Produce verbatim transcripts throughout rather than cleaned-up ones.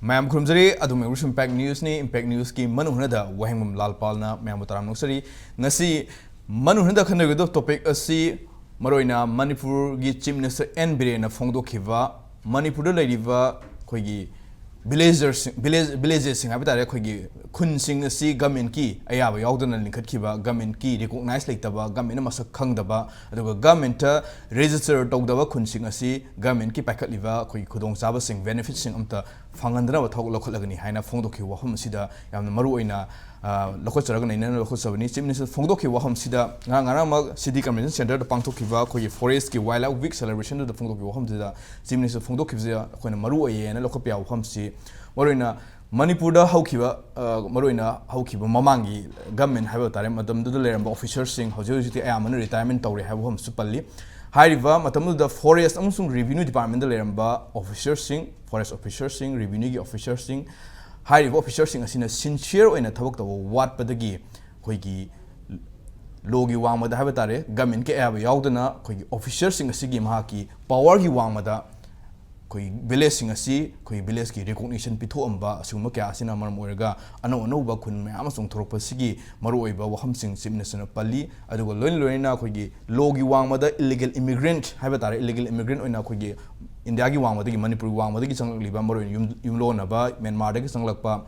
ꯃꯌꯥꯝ ꯈꯨꯔꯨꯝꯖꯔꯤ꯫ ꯑꯗꯨꯝ ꯑꯩꯕꯨꯁꯨ ꯏꯝꯄꯦꯛ ꯅ꯭ꯌꯨꯁꯅꯤ꯫ ꯏꯝꯄꯦꯛ ꯅ꯭ꯌꯨꯁꯀꯤ ꯃꯅꯨꯡ ꯍꯨꯠꯅꯗ ꯋꯥꯍꯦꯡꯕꯝ ꯂꯥꯜꯄꯥꯜꯅ ꯃꯌꯥꯝꯕꯨ ꯇꯔꯥꯝꯅ ꯑꯣꯛꯆꯔꯤ꯫ ꯉꯁꯤ ꯃꯅꯨꯡ ꯍꯨꯠꯅꯗ ꯈꯟꯅꯒꯗꯕ ꯇꯣꯄꯤꯛ ꯑꯁꯤ ꯃꯔꯨꯑꯣꯏꯅ ꯃꯅꯤꯄꯨꯔꯒꯤ ꯆꯤꯐ ꯃꯤꯅꯤꯁꯇꯔ ꯑꯦꯟ ꯕꯤꯔꯦꯟꯅ ꯐꯣꯡꯗꯣꯛꯈꯤꯕ ꯃꯅꯤꯄꯨꯔꯗ ꯂꯩꯔꯤꯕ ꯑꯩꯈꯣꯏꯒꯤ ꯚꯤꯂꯦꯖꯔꯁꯤꯡ, ꯚꯤꯂꯦꯖ, ꯚꯤꯂꯦꯖꯦꯁꯁꯤꯡ ꯍꯥꯏꯕ ꯇꯥꯔꯦ, ꯑꯩꯈꯣꯏꯒꯤ ꯈꯨꯟꯁꯤꯡ ꯑꯁꯤ ꯒꯃꯦꯟꯀꯤ ꯑꯌꯥꯕ ꯌꯥꯎꯗꯅ ꯂꯤꯡꯈꯠꯈꯤꯕ, ꯒꯃꯦꯟꯀꯤ ꯔꯤꯀꯣꯛꯅꯥꯏꯖ ꯂꯩꯇꯕ, ꯒꯃꯦꯟꯅ ꯃꯁꯛ ꯈꯪꯗꯕ, ꯑꯗꯨꯒ ꯒꯃꯦꯟꯇ ꯔꯦꯖꯤꯁꯇꯔ ꯇꯧꯗꯕ ꯈꯨꯟꯁꯤꯡ ꯑꯁꯤ ꯒꯃꯦꯟꯀꯤ ꯄꯥꯏꯈꯠꯂꯤꯕ ꯑꯩꯈꯣꯏꯒꯤ ꯈꯨꯗꯣꯡꯆꯥꯕꯁꯤꯡ, ꯕꯦꯅꯤꯐꯤꯠꯁꯤꯡ ꯑꯝꯇ ꯐꯪꯍꯟꯗꯅꯕ ꯊꯕꯛ ꯂꯧꯈꯠꯂꯒꯅꯤ ꯍꯥꯏꯅ ꯐꯣꯡꯗꯣꯛꯈꯤꯕ ꯋꯥꯐꯝ ꯑꯁꯤꯗ ꯌꯥꯝꯅ ꯃꯔꯨ ꯑꯣꯏꯅ, ꯑ, ꯂꯧꯈꯠꯆꯔꯒ ꯅꯩꯅꯅ ꯂꯧꯈꯠꯆꯕꯅꯤ꯫ ꯆꯤꯐ ꯃꯤꯅꯤꯁꯇꯔ ꯐꯣꯡꯗꯣꯛꯈꯤꯕ ꯋꯥꯐꯝꯁꯤꯗ ꯉꯔꯥꯡ, ꯉꯔꯥꯡꯃꯛ ꯁꯤꯇꯤ ꯀꯟꯚꯦꯟꯁꯟ ꯁꯦꯟꯇꯔꯗ ꯄꯥꯡꯊꯣꯛꯈꯤꯕ ꯑꯩꯈꯣꯏꯒꯤ ꯐꯣꯔꯦꯁ꯭ꯠꯀꯤ ꯋꯥꯏꯜ ꯂꯥꯏꯐ ꯋꯤꯛ ꯁꯦꯂꯦꯕ꯭ꯔꯦꯁꯟꯗꯨꯗ ꯐꯣꯡꯗꯣꯛꯈꯤꯕ ꯋꯥꯐꯝꯁꯤꯗ ꯆꯤꯐ ꯃꯤꯅꯤꯁꯇꯔ ꯐꯣꯡꯗꯣꯛꯈꯤꯕꯁꯦ ꯑꯩꯈꯣꯏꯅ ꯃꯔꯨ ꯑꯣꯏꯌꯦꯅ ꯂꯧꯈꯠꯄ ꯌꯥꯕ ꯋꯥꯐꯝꯁꯤ, ꯃꯔꯨꯑꯣꯏꯅ ꯃꯅꯤꯄꯨꯔꯗ ꯍꯧꯈꯤꯕ, ꯑ, ꯃꯔꯨꯑꯣꯏꯅ ꯍꯧꯈꯤꯕ ꯃꯃꯥꯡꯒꯤ ꯒꯃꯦꯟ ꯍꯥꯏꯕ ꯇꯥꯔꯦ, ꯃꯇꯝꯗꯨꯗ ꯂꯩꯔꯝꯕ ꯑꯣꯐꯤꯁꯔꯁꯤꯡ ꯍꯧꯖꯤꯛ ꯍꯧꯖꯤꯛꯇꯤ ꯑꯌꯥꯝꯕꯅ ꯔꯤꯇꯥꯌꯔꯃꯦꯟ ꯇꯧꯔꯦ ꯍꯥꯏꯕ ꯋꯥꯐꯝꯁꯨ ꯄꯜꯂꯤ꯫ ꯍꯥꯏꯔꯤꯕ ꯃꯇꯝꯗꯨꯗ ꯐꯣꯔꯦꯁ꯭ꯠ ꯑꯃꯁꯨꯡ ꯔꯦꯚꯤꯅ꯭ꯌꯨ ꯗꯤꯄꯥꯔꯠꯃꯦꯟꯗ ꯂꯩꯔꯝꯕ ꯑꯣꯐꯤꯁꯔꯁꯤꯡ, ꯐꯣꯔꯦꯁ꯭ꯠ ꯑꯣꯐꯤꯁꯔꯁꯤꯡ, ꯔꯦꯚꯤꯅ꯭ꯌꯨꯒꯤ ꯑꯣꯐꯤꯁꯔꯁꯤꯡ, ꯍꯥꯏꯔꯤꯕ ꯑꯣꯐꯤꯁꯔꯁꯤꯡ ꯑꯁꯤꯅ ꯁꯤꯟꯁꯤꯌꯔ ꯑꯣꯏꯅ ꯊꯕꯛ ꯇꯧꯕ ꯋꯥꯠꯄꯗꯒꯤ ꯑꯩꯈꯣꯏꯒꯤ ꯂꯣꯒꯤ ꯋꯥꯡꯃꯗ ꯍꯥꯏꯕ ꯇꯥꯔꯦ, ꯒꯃꯦꯟꯒꯤ ꯑꯌꯥꯕ ꯌꯥꯎꯗꯅ ꯑꯩꯈꯣꯏꯒꯤ ꯑꯣꯐꯤꯁꯔꯁꯤꯡ ꯑꯁꯤꯒꯤ ꯃꯍꯥꯛꯀꯤ ꯄꯥꯋꯔꯒꯤ ꯋꯥꯡꯃꯗ ꯑꯩꯈꯣꯏ ꯚꯤꯂꯦꯖꯁꯤꯡ ꯑꯁꯤ ꯑꯩꯈꯣꯏ ꯚꯤꯂꯦꯖꯀꯤ ꯔꯤꯀꯣꯛꯅꯤꯁꯟ ꯄꯤꯊꯣꯛꯑꯝꯕ, ꯑꯁꯤꯒꯨꯝꯕ ꯀꯌꯥ ꯑꯁꯤꯅ ꯃꯔꯝ ꯑꯣꯏꯔꯒ ꯑꯅꯧ ꯑꯅꯧꯕ ꯈꯨꯟ ꯃꯌꯥꯝ ꯑꯃ ꯆꯣꯡꯊꯣꯔꯛꯄꯁꯤꯒꯤ ꯃꯔꯨꯑꯣꯏꯕ ꯋꯥꯐꯝꯁꯤꯡ ꯆꯤꯐ ꯃꯤꯅꯤꯁꯇꯔꯅ ꯄꯜꯂꯤ꯫ ꯑꯗꯨꯒ ꯂꯣꯏꯅ ꯂꯣꯏꯅꯅ ꯑꯩꯈꯣꯏꯒꯤ ꯂꯣꯒꯤ ꯋꯥꯡꯃꯗ ꯏꯂꯤꯒꯦꯜ ꯏꯃꯤꯒ꯭ꯔꯦꯟꯠ ꯍꯥꯏꯕ ꯇꯥꯔꯦ, ꯏꯂꯤꯒꯦꯜ ꯏꯃꯤꯒ꯭ꯔꯦꯟꯠ ꯑꯣꯏꯅ ꯑꯩꯈꯣꯏꯒꯤ ꯏꯟꯗꯤꯌꯥꯒꯤ ꯋꯥꯡꯃꯗꯒꯤ, ꯃꯅꯤꯄꯨꯔꯒꯤ ꯋꯥꯡꯃꯗꯒꯤ ꯆꯪꯂꯛꯂꯤꯕ ꯃꯔꯨꯑꯣꯏꯅ ꯌꯨꯝ, ꯌꯨꯝꯂꯣꯟꯅꯕ ꯃ꯭ꯌꯥꯟꯃꯥꯔꯗꯒꯤ ꯆꯪꯂꯛꯄ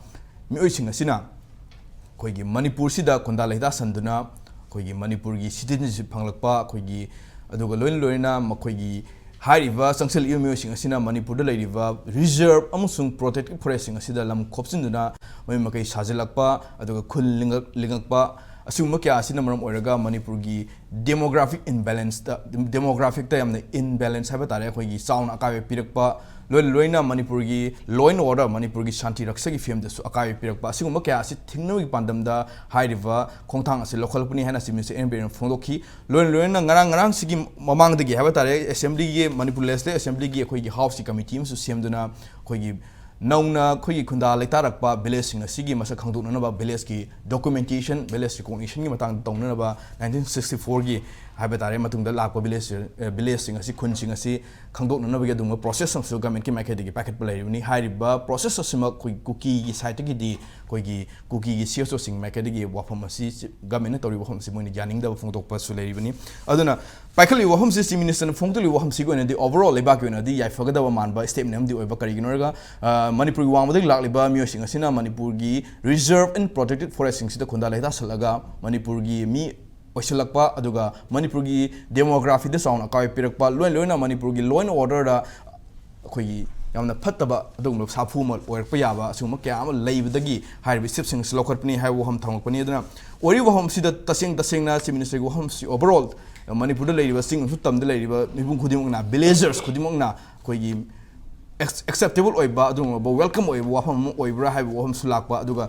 ꯃꯤꯑꯣꯏꯁꯤꯡ ꯑꯁꯤꯅ ꯑꯩꯈꯣꯏꯒꯤ ꯃꯅꯤꯄꯨꯔꯁꯤꯗ ꯈꯨꯟꯗꯥ ꯂꯩꯇꯥꯁꯟꯗꯨꯅ ꯑꯩꯈꯣꯏꯒꯤ ꯃꯅꯤꯄꯨꯔꯒꯤ ꯁꯤꯇꯤꯖꯦꯟꯁꯤꯞ ꯐꯪꯂꯛꯄ, ꯑꯩꯈꯣꯏꯒꯤ, ꯑꯗꯨꯒ ꯂꯣꯏꯅ ꯂꯣꯏꯅꯅ ꯃꯈꯣꯏꯒꯤ ꯍꯥꯏꯔꯤꯕ ꯆꯪꯁꯤꯜꯂꯛꯏꯕ ꯃꯤꯑꯣꯏꯁꯤꯡ ꯑꯁꯤꯅ ꯃꯅꯤꯄꯨꯔꯗ ꯂꯩꯔꯤꯕ ꯔꯤꯖꯔꯚ ꯑꯃꯁꯨꯡ ꯄ꯭ꯔꯣꯇꯦꯛꯇꯦꯗ ꯐꯣꯔꯦꯁ꯭ꯠꯁꯤꯡ ꯑꯁꯤꯗ ꯂꯝ ꯈꯣꯞꯆꯤꯟꯗꯨꯅ ꯃꯌꯨꯝ ꯃꯀꯩ ꯁꯥꯖꯤꯜꯂꯛꯄ, ꯑꯗꯨꯒ ꯈꯨꯜ ꯂꯤꯡꯉꯛ-, ꯂꯤꯡꯉꯛꯄ, ꯑꯁꯤꯒꯨꯝꯕ ꯀꯌꯥ ꯑꯁꯤꯅ ꯃꯔꯝ ꯑꯣꯏꯔꯒ ꯃꯅꯤꯄꯨꯔꯒꯤ ꯗꯦꯃꯣꯒ꯭ꯔꯥꯐꯤꯛ ꯏꯝꯕꯦꯂꯦꯟꯁꯇ, ꯗꯦꯃꯣꯒ꯭ꯔꯥꯐꯤꯛꯇ ꯌꯥꯝꯅ ꯏꯝꯕꯦꯂꯦꯟꯁ ꯍꯥꯏꯕ ꯇꯥꯔꯦ, ꯑꯩꯈꯣꯏꯒꯤ ꯆꯥꯎꯅ ꯑꯀꯥꯏꯕ ꯄꯤꯔꯛꯄ, ꯂꯣꯏꯅ ꯂꯣꯏꯅ ꯃꯅꯤꯄꯨꯔꯒꯤ law and order, ꯃꯅꯤꯄꯨꯔꯒꯤ ꯁꯥꯟꯇꯤ ꯔꯛꯁꯥꯒꯤ ꯐꯤꯕꯝꯗꯁꯨ ꯑꯀꯥꯏꯕ ꯄꯤꯔꯛꯄ, ꯑꯁꯤꯒꯨꯝꯕ ꯀꯌꯥ ꯑꯁꯤ ꯊꯤꯡꯅꯕꯒꯤ ꯄꯥꯟꯗꯝꯗ ꯍꯥꯏꯔꯤꯕ ꯈꯣꯡꯊꯥꯡ ꯑꯁꯤ ꯂꯧꯈꯠꯂꯛꯄꯅꯤ ꯍꯥꯏꯅ ꯆꯤꯐ ꯃꯤꯅꯤꯁꯇꯔ ꯑꯦꯟ ꯕꯤꯔꯦꯟꯅ ꯐꯣꯡꯗꯣꯛꯈꯤ꯫ ꯂꯣꯏꯅ ꯂꯣꯏꯅꯅ ꯉꯔꯥꯡ, ꯉꯔꯥꯡꯁꯤꯒꯤ ꯃꯃꯥꯡꯗꯒꯤ ꯍꯥꯏꯕ ꯇꯥꯔꯦ, ꯑꯦꯁꯦꯝꯕ꯭ꯂꯤꯒꯤ, ꯃꯅꯤꯄꯨꯔ ꯂꯦꯖꯤꯁꯂꯦꯇꯤꯚ ꯑꯦꯁꯦꯝꯕ꯭ꯂꯤꯒꯤ ꯑꯩꯈꯣꯏꯒꯤ ꯍꯥꯎꯁꯀꯤ ꯀꯃꯤꯇꯤ ꯑꯃꯁꯨ ꯁꯦꯝꯗꯨꯅ ꯑꯩꯈꯣꯏꯒꯤ ꯅꯧꯅ ꯑꯩꯈꯣꯏꯒꯤ ꯈꯨꯟꯗꯥ ꯂꯩꯇꯥꯔꯛꯄ ꯚꯤꯂꯦꯖꯁꯤꯡ ꯑꯁꯤꯒꯤ ꯃꯁꯛ ꯈꯪꯗꯣꯛꯅꯅꯕ, ꯚꯤꯂꯦꯖꯀꯤ ꯗꯣꯀꯨꯃꯦꯟꯇꯦꯁꯟ, ꯚꯤꯂꯦꯖ ꯔꯤꯀꯣꯛꯅꯤꯁꯟꯒꯤ ꯃꯇꯥꯡꯗ ꯇꯧꯅꯅꯕ ꯅꯥꯏꯟꯇꯤꯟ ꯁꯤꯛꯁꯇꯤ ꯐꯣꯔꯒꯤ ꯍꯥꯏꯕ ꯇꯥꯔꯦ, ꯃꯇꯨꯡꯗ ꯂꯥꯛꯄ ꯚꯤꯂꯦꯖ, ꯚꯤꯂꯦꯖꯁꯤꯡ ꯑꯁꯤ, ꯈꯨꯟꯁꯤꯡ ꯑꯁꯤ ꯈꯪꯗꯣꯛꯅꯅꯕꯒꯤ ꯑꯗꯨꯒꯨꯝꯕ ꯄ꯭ꯔꯣꯁꯦꯁ ꯑꯃꯁꯨ ꯒꯃꯦꯟꯠꯀꯤ ꯃꯥꯏꯀꯩꯗꯒꯤ ꯄꯥꯏꯈꯠꯄ ꯂꯩꯔꯤꯕꯅꯤ꯫ ꯍꯥꯏꯔꯤꯕ ꯄ꯭ꯔꯣꯁꯦꯁ ꯑꯁꯤꯃꯛ ꯑꯩꯈꯣꯏ ꯀꯨꯀꯤꯒꯤ ꯁꯥꯏꯠꯇꯒꯤꯗꯤ, ꯑꯩꯈꯣꯏꯒꯤ ꯀꯨꯀꯤꯒꯤ ꯁꯤ ꯑꯦꯁ ꯑꯣꯁꯤꯡ ꯃꯥꯏꯀꯩꯗꯒꯤ ꯋꯥꯐꯝ ꯑꯁꯤ ꯒꯃꯦꯟꯠꯅ ꯇꯧꯔꯤꯕ ꯋꯥꯐꯝ ꯑꯁꯤ ꯃꯣꯏꯅ ꯌꯥꯅꯤꯡꯗꯕ ꯐꯣꯡꯗꯣꯛꯄꯁꯨ ꯂꯩꯔꯤꯕꯅꯤ꯫ ꯑꯗꯨꯅ ꯄꯥꯏꯈꯠꯂꯤꯕ ꯋꯥꯐꯝꯁꯤ, ꯆꯤꯐ ꯃꯤꯅꯤꯁꯇꯔꯅ ꯐꯣꯡꯗꯣꯛꯂꯤꯕ ꯋꯥꯐꯝꯁꯤꯒꯤ ꯑꯣꯏꯅꯗꯤ, ꯑꯣꯚꯔꯑꯣꯜ ꯂꯩꯕꯥꯛꯀꯤ ꯑꯣꯏꯅꯗꯤ ꯌꯥꯏꯐꯒꯗꯕ ꯃꯥꯟꯕ ꯁ꯭ꯇꯦꯞꯅꯤ ꯑꯃꯗꯤ ꯑꯣꯏꯕ꯫ ꯀꯔꯤꯒꯤꯅꯣ ꯍꯥꯏꯔꯒ, ꯑ, ꯃꯅꯤꯄꯨꯔꯒꯤ ꯋꯥꯡꯃꯗꯒꯤ ꯂꯥꯛꯂꯤꯕ ꯃꯤꯑꯣꯏꯁꯤꯡ ꯑꯁꯤꯅ ꯃꯅꯤꯄꯨꯔꯒꯤ reserve and protected forestꯁꯤꯡꯁꯤꯗ ꯈꯨꯟꯗꯥ ꯂꯩꯇꯥꯁꯜꯂꯒ ꯃꯅꯤꯄꯨꯔꯒꯤ ꯃꯤ ꯑꯣꯏꯁꯤꯜꯂꯛꯄ, ꯑꯗꯨꯒ ꯃꯅꯤꯄꯨꯔꯒꯤ ꯗꯦꯃꯣꯒ꯭ꯔꯥꯐꯤꯗ ꯆꯥꯎꯅ ꯑꯀꯥꯏꯕ ꯄꯤꯔꯛꯄ, ꯂꯣꯏꯅ ꯂꯣꯏꯅ ꯃꯅꯤꯄꯨꯔꯒꯤ law and orderꯗ ꯑꯩꯈꯣꯏꯒꯤ ꯌꯥꯝꯅ ꯐꯠꯇꯕ ꯑꯗꯨꯒꯨꯝꯂꯕ ꯁꯥꯐꯨ ꯑꯃ ꯑꯣꯏꯔꯛꯄ ꯌꯥꯕ, ꯑꯁꯤꯒꯨꯝꯕ ꯀꯌꯥ ꯑꯃ ꯂꯩꯕꯗꯒꯤ ꯍꯥꯏꯔꯤꯕ ꯁꯤꯞꯁꯤꯡ ꯑꯁꯤ ꯂꯧꯈꯠꯄꯅꯤ ꯍꯥꯏꯕ ꯋꯥꯐꯝ ꯊꯝꯃꯛꯄꯅꯤ꯫ ꯑꯗꯨꯅ ꯑꯣꯏꯔꯤꯕ ꯋꯥꯐꯝꯁꯤꯗ ꯇꯁꯦꯡ ꯇꯁꯦꯡꯅ ꯆꯤꯐ ꯃꯤꯅꯤꯁꯇꯔꯒꯤ ꯋꯥꯐꯝꯁꯤ ꯑꯣꯚꯔꯑꯣꯜ ꯃꯅꯤꯄꯨꯔꯗ ꯂꯩꯔꯤꯕ ꯆꯤꯡ ꯑꯃꯁꯨꯡ ꯇꯝꯗ ꯂꯩꯔꯤꯕ ꯃꯤꯄꯨꯝ ꯈꯨꯗꯤꯡꯃꯛꯅ, ꯚꯤꯂꯦꯖꯔꯁ ꯈꯨꯗꯤꯡꯃꯛꯅ ꯑꯩꯈꯣꯏꯒꯤ ꯑꯦꯛꯁ-, ꯑꯦꯛꯁꯦꯞꯇꯦꯕꯜ ꯑꯣꯏꯕ, ꯑꯗꯨꯒꯨꯝꯂꯕ ꯋꯦꯜꯀꯝ ꯑꯣꯏꯕ ꯋꯥꯐꯝ ꯑꯃ ꯑꯣꯏꯕ꯭ꯔꯥ ꯍꯥꯏꯕ ꯋꯥꯐꯝꯁꯨ ꯂꯥꯛꯄ꯫ ꯑꯗꯨꯒ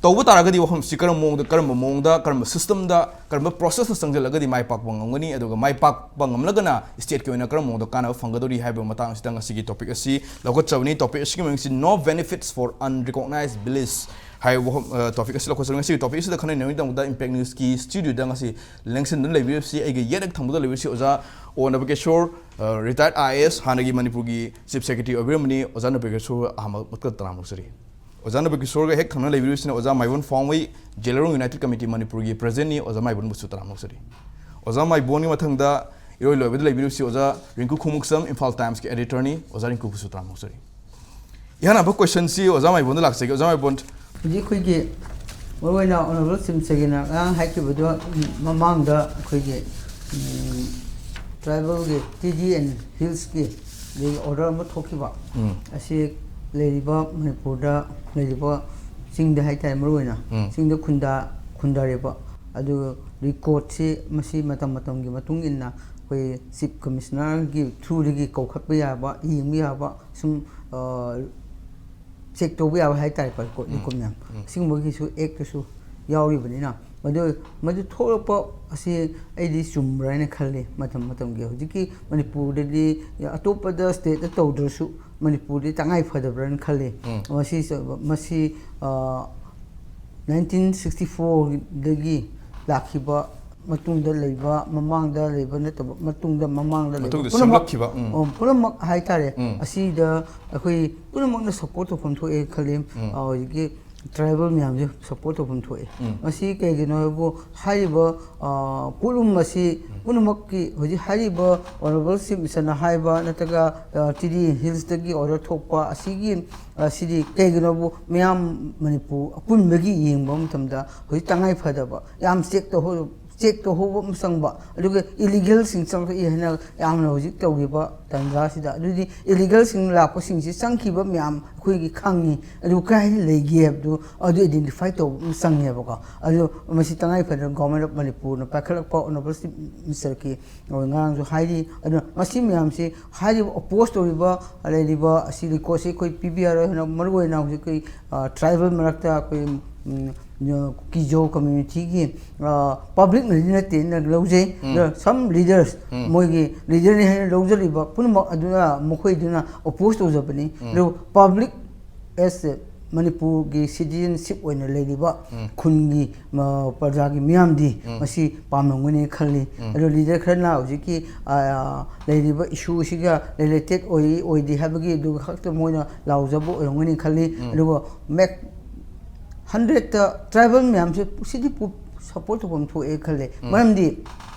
ꯇꯧꯕ ꯇꯥꯔꯒꯗꯤ ꯋꯥꯐꯝꯁꯤ ꯀꯔꯝꯕ ꯃꯑꯣꯡꯗ, ꯀꯔꯝꯕ ꯃꯑꯣꯡꯗ, ꯀꯔꯝꯕ ꯁꯤꯁꯇꯦꯝꯗ, ꯀꯔꯝꯕ ꯄ꯭ꯔꯣꯁꯦꯁꯇ ꯆꯪꯁꯤꯜꯂꯒꯗꯤ ꯃꯥꯏ ꯄꯥꯛꯄ ꯉꯝꯒꯅꯤ, ꯑꯗꯨꯒ ꯃꯥꯏ ꯄꯥꯛꯄ ꯉꯝꯂꯒꯅ ꯁ꯭ꯇꯦꯠꯀꯤ ꯑꯣꯏꯅ ꯀꯔꯝꯕ ꯃꯑꯣꯡꯗ ꯀꯥꯟꯅꯕ ꯐꯪꯒꯗꯧꯔꯤ ꯍꯥꯏꯕ ꯃꯇꯥꯡ ꯑꯁꯤꯗ ꯉꯁꯤꯒꯤ ꯇꯣꯄꯤꯛ ꯑꯁꯤ ꯂꯧꯈꯠꯆꯕꯅꯤ꯫ ꯇꯣꯄꯤꯛ ꯑꯁꯤꯒꯤ ꯃꯃꯤꯡꯁꯤ No Benefits for Unrecognized Village ꯍꯥꯏꯕ ꯋꯥꯐꯝ, ꯑ, ꯇꯣꯄꯤꯛ ꯑꯁꯤ ꯂꯧꯈꯠꯆꯕꯅꯤ꯫ ꯉꯁꯤꯒꯤ ꯇꯣꯄꯤꯛ ꯑꯁꯤꯗ ꯈꯟꯅ ꯅꯩꯅꯕꯒꯤꯗꯃꯛꯇ ꯏꯝꯄꯦꯛ ꯅ꯭ꯌꯨꯁꯀꯤ ꯁ꯭ꯇꯨꯗꯤꯑꯣꯗ ꯉꯁꯤ ꯂꯦꯡꯁꯤꯟꯗꯨꯅ ꯂꯩꯕꯤꯔꯤꯕꯁꯤ ꯑꯩꯒꯤ ꯌꯦꯠ ꯍꯦꯛ ꯊꯪꯕꯗ ꯂꯩꯕꯤꯔꯤꯕꯁꯤ ꯑꯣꯖꯥ ꯑꯣ ꯅꯕꯀꯤꯁꯣꯔ, ꯑ, ꯔꯤꯇꯥꯌꯔꯗ ꯑꯥꯏ ꯑꯦ ꯑꯦꯁ, ꯍꯥꯟꯅꯒꯤ ꯃꯅꯤꯄꯨꯔꯒꯤ ꯆꯤꯐ ꯁꯦꯀ꯭ꯔꯦꯇꯔꯤ ꯑꯣꯏꯕꯤꯔꯝꯕꯅꯤ꯫ ꯑꯣꯖꯥ ꯅꯕꯀꯤꯁꯣꯔ ꯑꯍꯥꯟꯕ ꯃꯛꯇ ꯇꯔꯥꯝꯅ ꯑꯣꯛꯆꯔꯤ꯫ ꯑꯣꯖꯥ ꯅꯕꯀꯤꯁꯣꯔꯒ ꯍꯦꯛ ꯊꯪꯅ ꯂꯩꯕꯤꯔꯤꯕꯁꯤꯅ ꯑꯣꯖꯥ ꯃꯥꯏꯕꯣꯟ ꯐꯥꯎꯃꯩ, ꯖꯦꯂꯔꯣꯡ ꯌꯨꯅꯥꯏꯇꯦꯗ ꯀꯃꯤꯇꯤ ꯃꯅꯤꯄꯨꯔꯒꯤ ꯄ꯭ꯔꯦꯁꯤꯗꯦꯟꯠꯅꯤ꯫ ꯑꯣꯖꯥ ꯃꯥꯏꯕꯣꯟꯕꯨꯁꯨ ꯇꯔꯥꯝꯅ ꯑꯣꯛꯆꯔꯤ꯫ ꯑꯣꯖꯥ ꯃꯥꯏꯕꯣꯟꯒꯤ ꯃꯊꯪꯗ ꯏꯔꯣꯏ ꯂꯣꯏꯕꯗ ꯂꯩꯕꯤꯔꯤꯕꯁꯤ ꯑꯣꯖꯥ ꯔꯤꯡꯀꯨ ꯈꯣꯡꯎꯞꯁꯝ, ꯏꯝꯐꯥꯜ ꯇꯥꯏꯝꯁꯀꯤ ꯑꯦꯗꯤꯇꯔꯅꯤ꯫ ꯑꯣꯖꯥ ꯔꯤꯡꯀꯨꯕꯨꯁꯨ ꯇꯔꯥꯝꯅ ꯑꯣꯛꯆꯔꯤ꯫ ꯏꯍꯥꯟ ꯍꯥꯟꯕ ꯀꯣꯏꯁꯟꯁꯤ ꯑꯣꯖꯥ ꯃꯥꯏꯕꯣꯟꯗ ꯂꯥꯛꯆꯒꯦ꯫ ꯑꯣꯖꯥ ꯃꯥꯏꯕꯣꯟ, ꯍꯧꯖꯤꯛ ꯑꯩꯈꯣꯏꯒꯤ ꯃꯔꯨꯑꯣꯏꯅ ꯑꯣꯅꯔꯦꯕꯜ ꯆꯤꯐ ꯁꯦꯀ꯭ꯔꯦꯇꯔꯤꯅ ꯉꯔꯥꯡ ꯍꯥꯏꯈꯤꯕꯗꯣ, ꯎꯝ, ꯃꯃꯥꯡꯗ ꯑꯩꯈꯣꯏꯒꯤ, ꯎꯝ, ꯇ꯭ꯔꯥꯏꯕꯦꯜꯒꯤ ꯇꯤ ꯗꯤ ꯑꯦꯟ ꯍꯤꯜꯁꯀꯤ ꯑꯗꯒꯤ ꯑꯣꯔꯗꯔ ꯑꯃ ꯊꯣꯛꯈꯤꯕ, ꯎꯝ꯫ ꯑꯁꯤ ꯂꯩꯔꯤꯕ ꯃꯅꯤꯄꯨꯔꯗ ꯂꯩꯔꯤꯕ ꯆꯤꯡꯗ ꯍꯥꯏꯇꯥꯔꯦ, ꯃꯔꯨꯑꯣꯏꯅ ꯎꯝ꯫ ꯆꯤꯡꯗ ꯈꯨꯟꯗꯥ-, ꯈꯨꯟꯗꯥꯔꯤꯕ, ꯑꯗꯨ ꯔꯦꯀꯣꯔꯠꯁꯤ ꯃꯁꯤ ꯃꯇꯝ ꯃꯇꯝꯒꯤ ꯃꯇꯨꯡ ꯏꯟꯅ ꯑꯩꯈꯣꯏ ꯆꯤꯐ ꯀꯃꯤꯁꯅꯔꯒꯤ ꯊ꯭ꯔꯨꯗꯒꯤ ꯀꯧꯈꯠꯄ ꯌꯥꯕ, ꯌꯦꯡꯕ ꯌꯥꯕ, ꯁꯨꯝ, ꯑ, ꯆꯦꯛ ꯇꯧꯕ ꯌꯥꯕ ꯍꯥꯏꯇꯥꯔꯦꯀꯣ, ꯔꯦꯀꯣꯔꯠ, ꯎꯝ꯫ ꯔꯦꯀꯣꯔꯠ ꯃꯌꯥꯝ꯫ ꯎꯝ꯫ ꯁꯤꯒꯨꯝꯕꯒꯤꯁꯨ ꯑꯦꯛꯇꯁꯨ ꯌꯥꯎꯔꯤꯕꯅꯤꯅ, ꯃꯗꯨ, ꯃꯗꯨ ꯊꯣꯛꯂꯛꯄ ꯑꯁꯤ ꯑꯩꯗꯤ ꯆꯨꯝꯕ꯭ꯔꯥ ꯍꯥꯏꯅ ꯈꯜꯂꯤ꯫ ꯃꯇꯝ ꯃꯇꯝꯒꯤ ꯍꯧꯖꯤꯛꯀꯤ ꯃꯅꯤꯄꯨꯔꯗꯗꯤ ꯑꯇꯣꯞꯄꯗ ꯁ꯭ꯇꯦꯠꯇ ꯇꯧꯗ꯭ꯔꯁꯨ, ꯃꯅꯤꯄꯨꯔꯗꯤ ꯇꯉꯥꯏ ꯐꯗꯕ꯭ꯔꯅ ꯈꯜꯂꯤ꯫ ꯃꯁꯤ ꯃꯁꯤ ꯅꯥꯏꯟꯇꯤꯟ ꯁꯤꯛꯁꯇꯤ ꯐꯣꯔꯗꯒꯤ ꯂꯥꯛꯈꯤꯕ ꯃꯇꯨꯡꯗ ꯂꯩꯕ, ꯃꯃꯥꯡꯗ ꯂꯩꯕ ꯅꯠꯇꯕ, ꯃꯇꯨꯡꯗ ꯃꯃꯥꯡꯗ ꯂꯩꯕ ꯃꯇꯨꯡꯗ ꯄꯨꯝꯅꯃꯛ, ꯁꯦꯝꯂꯛꯈꯤꯕ, ꯎꯝ꯫ ꯑꯣ, ꯄꯨꯝꯅꯃꯛ ꯍꯥꯏꯇꯥꯔꯦ꯫ ꯎꯝ꯫ ꯑꯁꯤꯗ ꯑꯩꯈꯣꯏ ꯄꯨꯝꯅꯃꯛꯅ ꯁꯞꯄꯣꯔꯠ ꯇꯧꯐꯝ ꯊꯣꯛꯑꯦ ꯈꯜꯂꯤ꯫ ꯎꯝ꯫ ꯑ, ꯍꯧꯖꯤꯛꯀꯤ ꯇ꯭ꯔꯥꯏꯕꯦꯜ ꯃꯌꯥꯝꯁꯦ ꯁꯞꯄꯣꯔꯠ ꯇꯧꯐꯝ ꯊꯣꯛꯑꯦ꯫ ꯎꯝ꯫ ꯃꯁꯤ ꯀꯩꯒꯤꯅꯣ ꯍꯥꯏꯕꯨ, ꯍꯥꯏꯔꯤꯕ, ꯑ, ꯄꯣꯠꯂꯨꯝ ꯑꯁꯤ ꯎꯝ꯫ ꯄꯨꯝꯅꯃꯛꯀꯤ ꯍꯧꯖꯤꯛ ꯍꯥꯏꯔꯤꯕ ꯑꯣꯅꯔꯦꯕꯜ ꯆꯤꯐ ꯃꯤꯅꯤꯁꯇꯔꯅ ꯍꯥꯏꯕ ꯅꯠꯇ꯭ꯔꯒ, ꯑ, ꯇꯤ ꯗꯤ ꯍꯤꯜꯁꯇꯒꯤ ꯑꯣꯔꯗꯔ ꯊꯣꯛꯄ ꯑꯁꯤꯒꯤ, ꯑ, ꯁꯤꯗꯤ ꯀꯩꯒꯤꯅꯣꯕꯨ ꯃꯤꯌꯥꯝ ꯃꯅꯤꯄꯨꯔ ꯑꯄꯨꯟꯕꯒꯤ ꯌꯦꯡꯕ ꯃꯇꯝꯗ ꯍꯧꯖꯤꯛ ꯇꯉꯥꯏ ꯐꯗꯕ, ꯌꯥꯝ ꯆꯦꯛ ꯇꯧꯍꯧ-, ꯆꯦꯛ ꯇꯧꯍꯧꯕ ꯑꯃ ꯆꯪꯕ, ꯑꯗꯨꯒ ꯏꯂꯤꯒꯦꯜꯁꯤꯡ ꯆꯪꯂꯛꯏ ꯍꯥꯏꯅ ꯌꯥꯝꯅ ꯍꯧꯖꯤꯛ ꯇꯧꯔꯤꯕ ꯇꯥꯟꯖꯥꯁꯤꯗ꯫ ꯑꯗꯨꯗꯤ ꯏꯂꯤꯒꯦꯜꯁꯤꯡ ꯂꯥꯛꯄꯁꯤꯡꯁꯤ ꯆꯪꯈꯤꯕ ꯃꯌꯥꯝ ꯑꯩꯈꯣꯏꯒꯤ ꯈꯪꯉꯤ, ꯑꯗꯨ ꯀꯗꯥꯏꯗ ꯂꯩꯒꯦ ꯍꯥꯏꯕꯗꯨ ꯑꯗꯨ ꯑꯥꯏꯗꯦꯟꯇꯤꯐꯥꯏ ꯇꯧꯕ ꯑꯃ ꯆꯪꯉꯦꯕꯀꯣ꯫ ꯑꯗꯨ ꯃꯁꯤ ꯇꯉꯥꯏ ꯐꯗꯅ ꯒꯣꯚꯔꯟꯃꯦꯟꯠ ꯑꯣꯐ ꯃꯅꯤꯄꯨꯔꯅ ꯄꯥꯏꯈꯠꯂꯛꯄ ꯑꯣꯅꯔꯦꯕꯜ ꯆꯤꯐ ꯃꯤꯅꯤꯁꯇꯔꯒꯤ ꯉꯔꯥꯡꯁꯨ ꯍꯥꯏꯔꯤ꯫ ꯑꯗꯨꯅ ꯃꯁꯤ ꯃꯌꯥꯝꯁꯤ ꯍꯥꯏꯔꯤꯕ ꯑꯣꯄꯣꯖ ꯇꯧꯔꯤꯕ ꯂꯩꯔꯤꯕ ꯑꯁꯤ ꯔꯤꯀꯣꯔꯠꯁꯤ ꯑꯩꯈꯣꯏ ꯄꯤꯕ ꯌꯥꯔꯣꯏ ꯍꯥꯏꯅ, ꯃꯔꯨ ꯑꯣꯏꯅ ꯍꯧꯖꯤꯛ ꯑꯩꯈꯣꯏ, ꯑ, ꯇ꯭ꯔꯥꯏꯕꯦꯜ ꯃꯔꯛꯇ ꯑꯩꯈꯣꯏ, ꯎꯝ, ꯀꯤꯖꯣ ꯀꯝꯃ꯭ꯌꯨꯅꯤꯇꯤꯒꯤ, ꯑ, ꯄꯕ꯭ꯂꯤꯛꯅꯗꯤ ꯅꯠꯇꯦꯅ ꯂꯧꯖꯩ꯫ ꯎꯝ꯫ ꯑꯗꯣ some leaders, ꯎꯝ꯫ ꯃꯣꯏꯒꯤ ꯂꯤꯗꯔꯅꯤ ꯍꯥꯏꯅ ꯂꯧꯖꯔꯤꯕ ꯄꯨꯝꯅꯃꯛ ꯑꯗꯨꯅ ꯃꯈꯣꯏꯗꯨꯅ ꯑꯣꯄꯣꯖ ꯇꯧꯖꯕꯅꯤ꯫ ꯎꯝ꯫ ꯑꯗꯨ ꯄꯕ꯭ꯂꯤꯛ ꯑꯦꯁ ꯃꯅꯤꯄꯨꯔꯒꯤ ꯁꯤꯇꯤꯖꯟꯁꯤꯞ ꯑꯣꯏꯅ ꯂꯩꯔꯤꯕ ꯎꯝ꯫ ꯈꯨꯟꯒꯤ, ꯃ-, ꯄ꯭ꯔꯖꯥꯒꯤ ꯃꯤꯌꯥꯝꯗꯤ ꯎꯝ꯫ ꯃꯁꯤ ꯄꯥꯝꯂꯝꯒꯅꯤ ꯈꯜꯂꯤ꯫ ꯎꯝ꯫ ꯑꯗꯣ ꯂꯤꯗꯔ ꯈꯔꯅ ꯍꯧꯖꯤꯛꯀꯤ, ꯑ, ꯂꯩꯔꯤꯕ ꯏꯁꯨ ꯑꯁꯤꯒ ꯔꯤꯂꯦꯇꯦꯠ ꯑꯣꯏ, ꯑꯣꯏꯗꯦ ꯍꯥꯏꯕꯒꯤ ꯑꯗꯨ ꯈꯛꯇ ꯃꯣꯏꯅ ꯂꯥꯎꯖꯕ ꯑꯣꯏꯔꯝꯒꯅꯤ ꯈꯜꯂꯤ꯫ ꯎꯝ꯫ ꯑꯗꯨꯒ ꯃꯦꯛ ꯍꯟꯗ꯭ꯔꯦꯠꯇ ꯇ꯭ꯔꯥꯏꯕꯦꯜ ꯃꯌꯥꯝꯁꯦ ꯁꯤꯗꯤ ꯄꯨ-, ꯁꯞꯄꯣꯔꯠ ꯇꯧꯐꯝ ꯊꯣꯛꯑꯦ ꯈꯜꯂꯦ꯫ ꯎꯝ꯫ ꯃꯔꯝꯗꯤ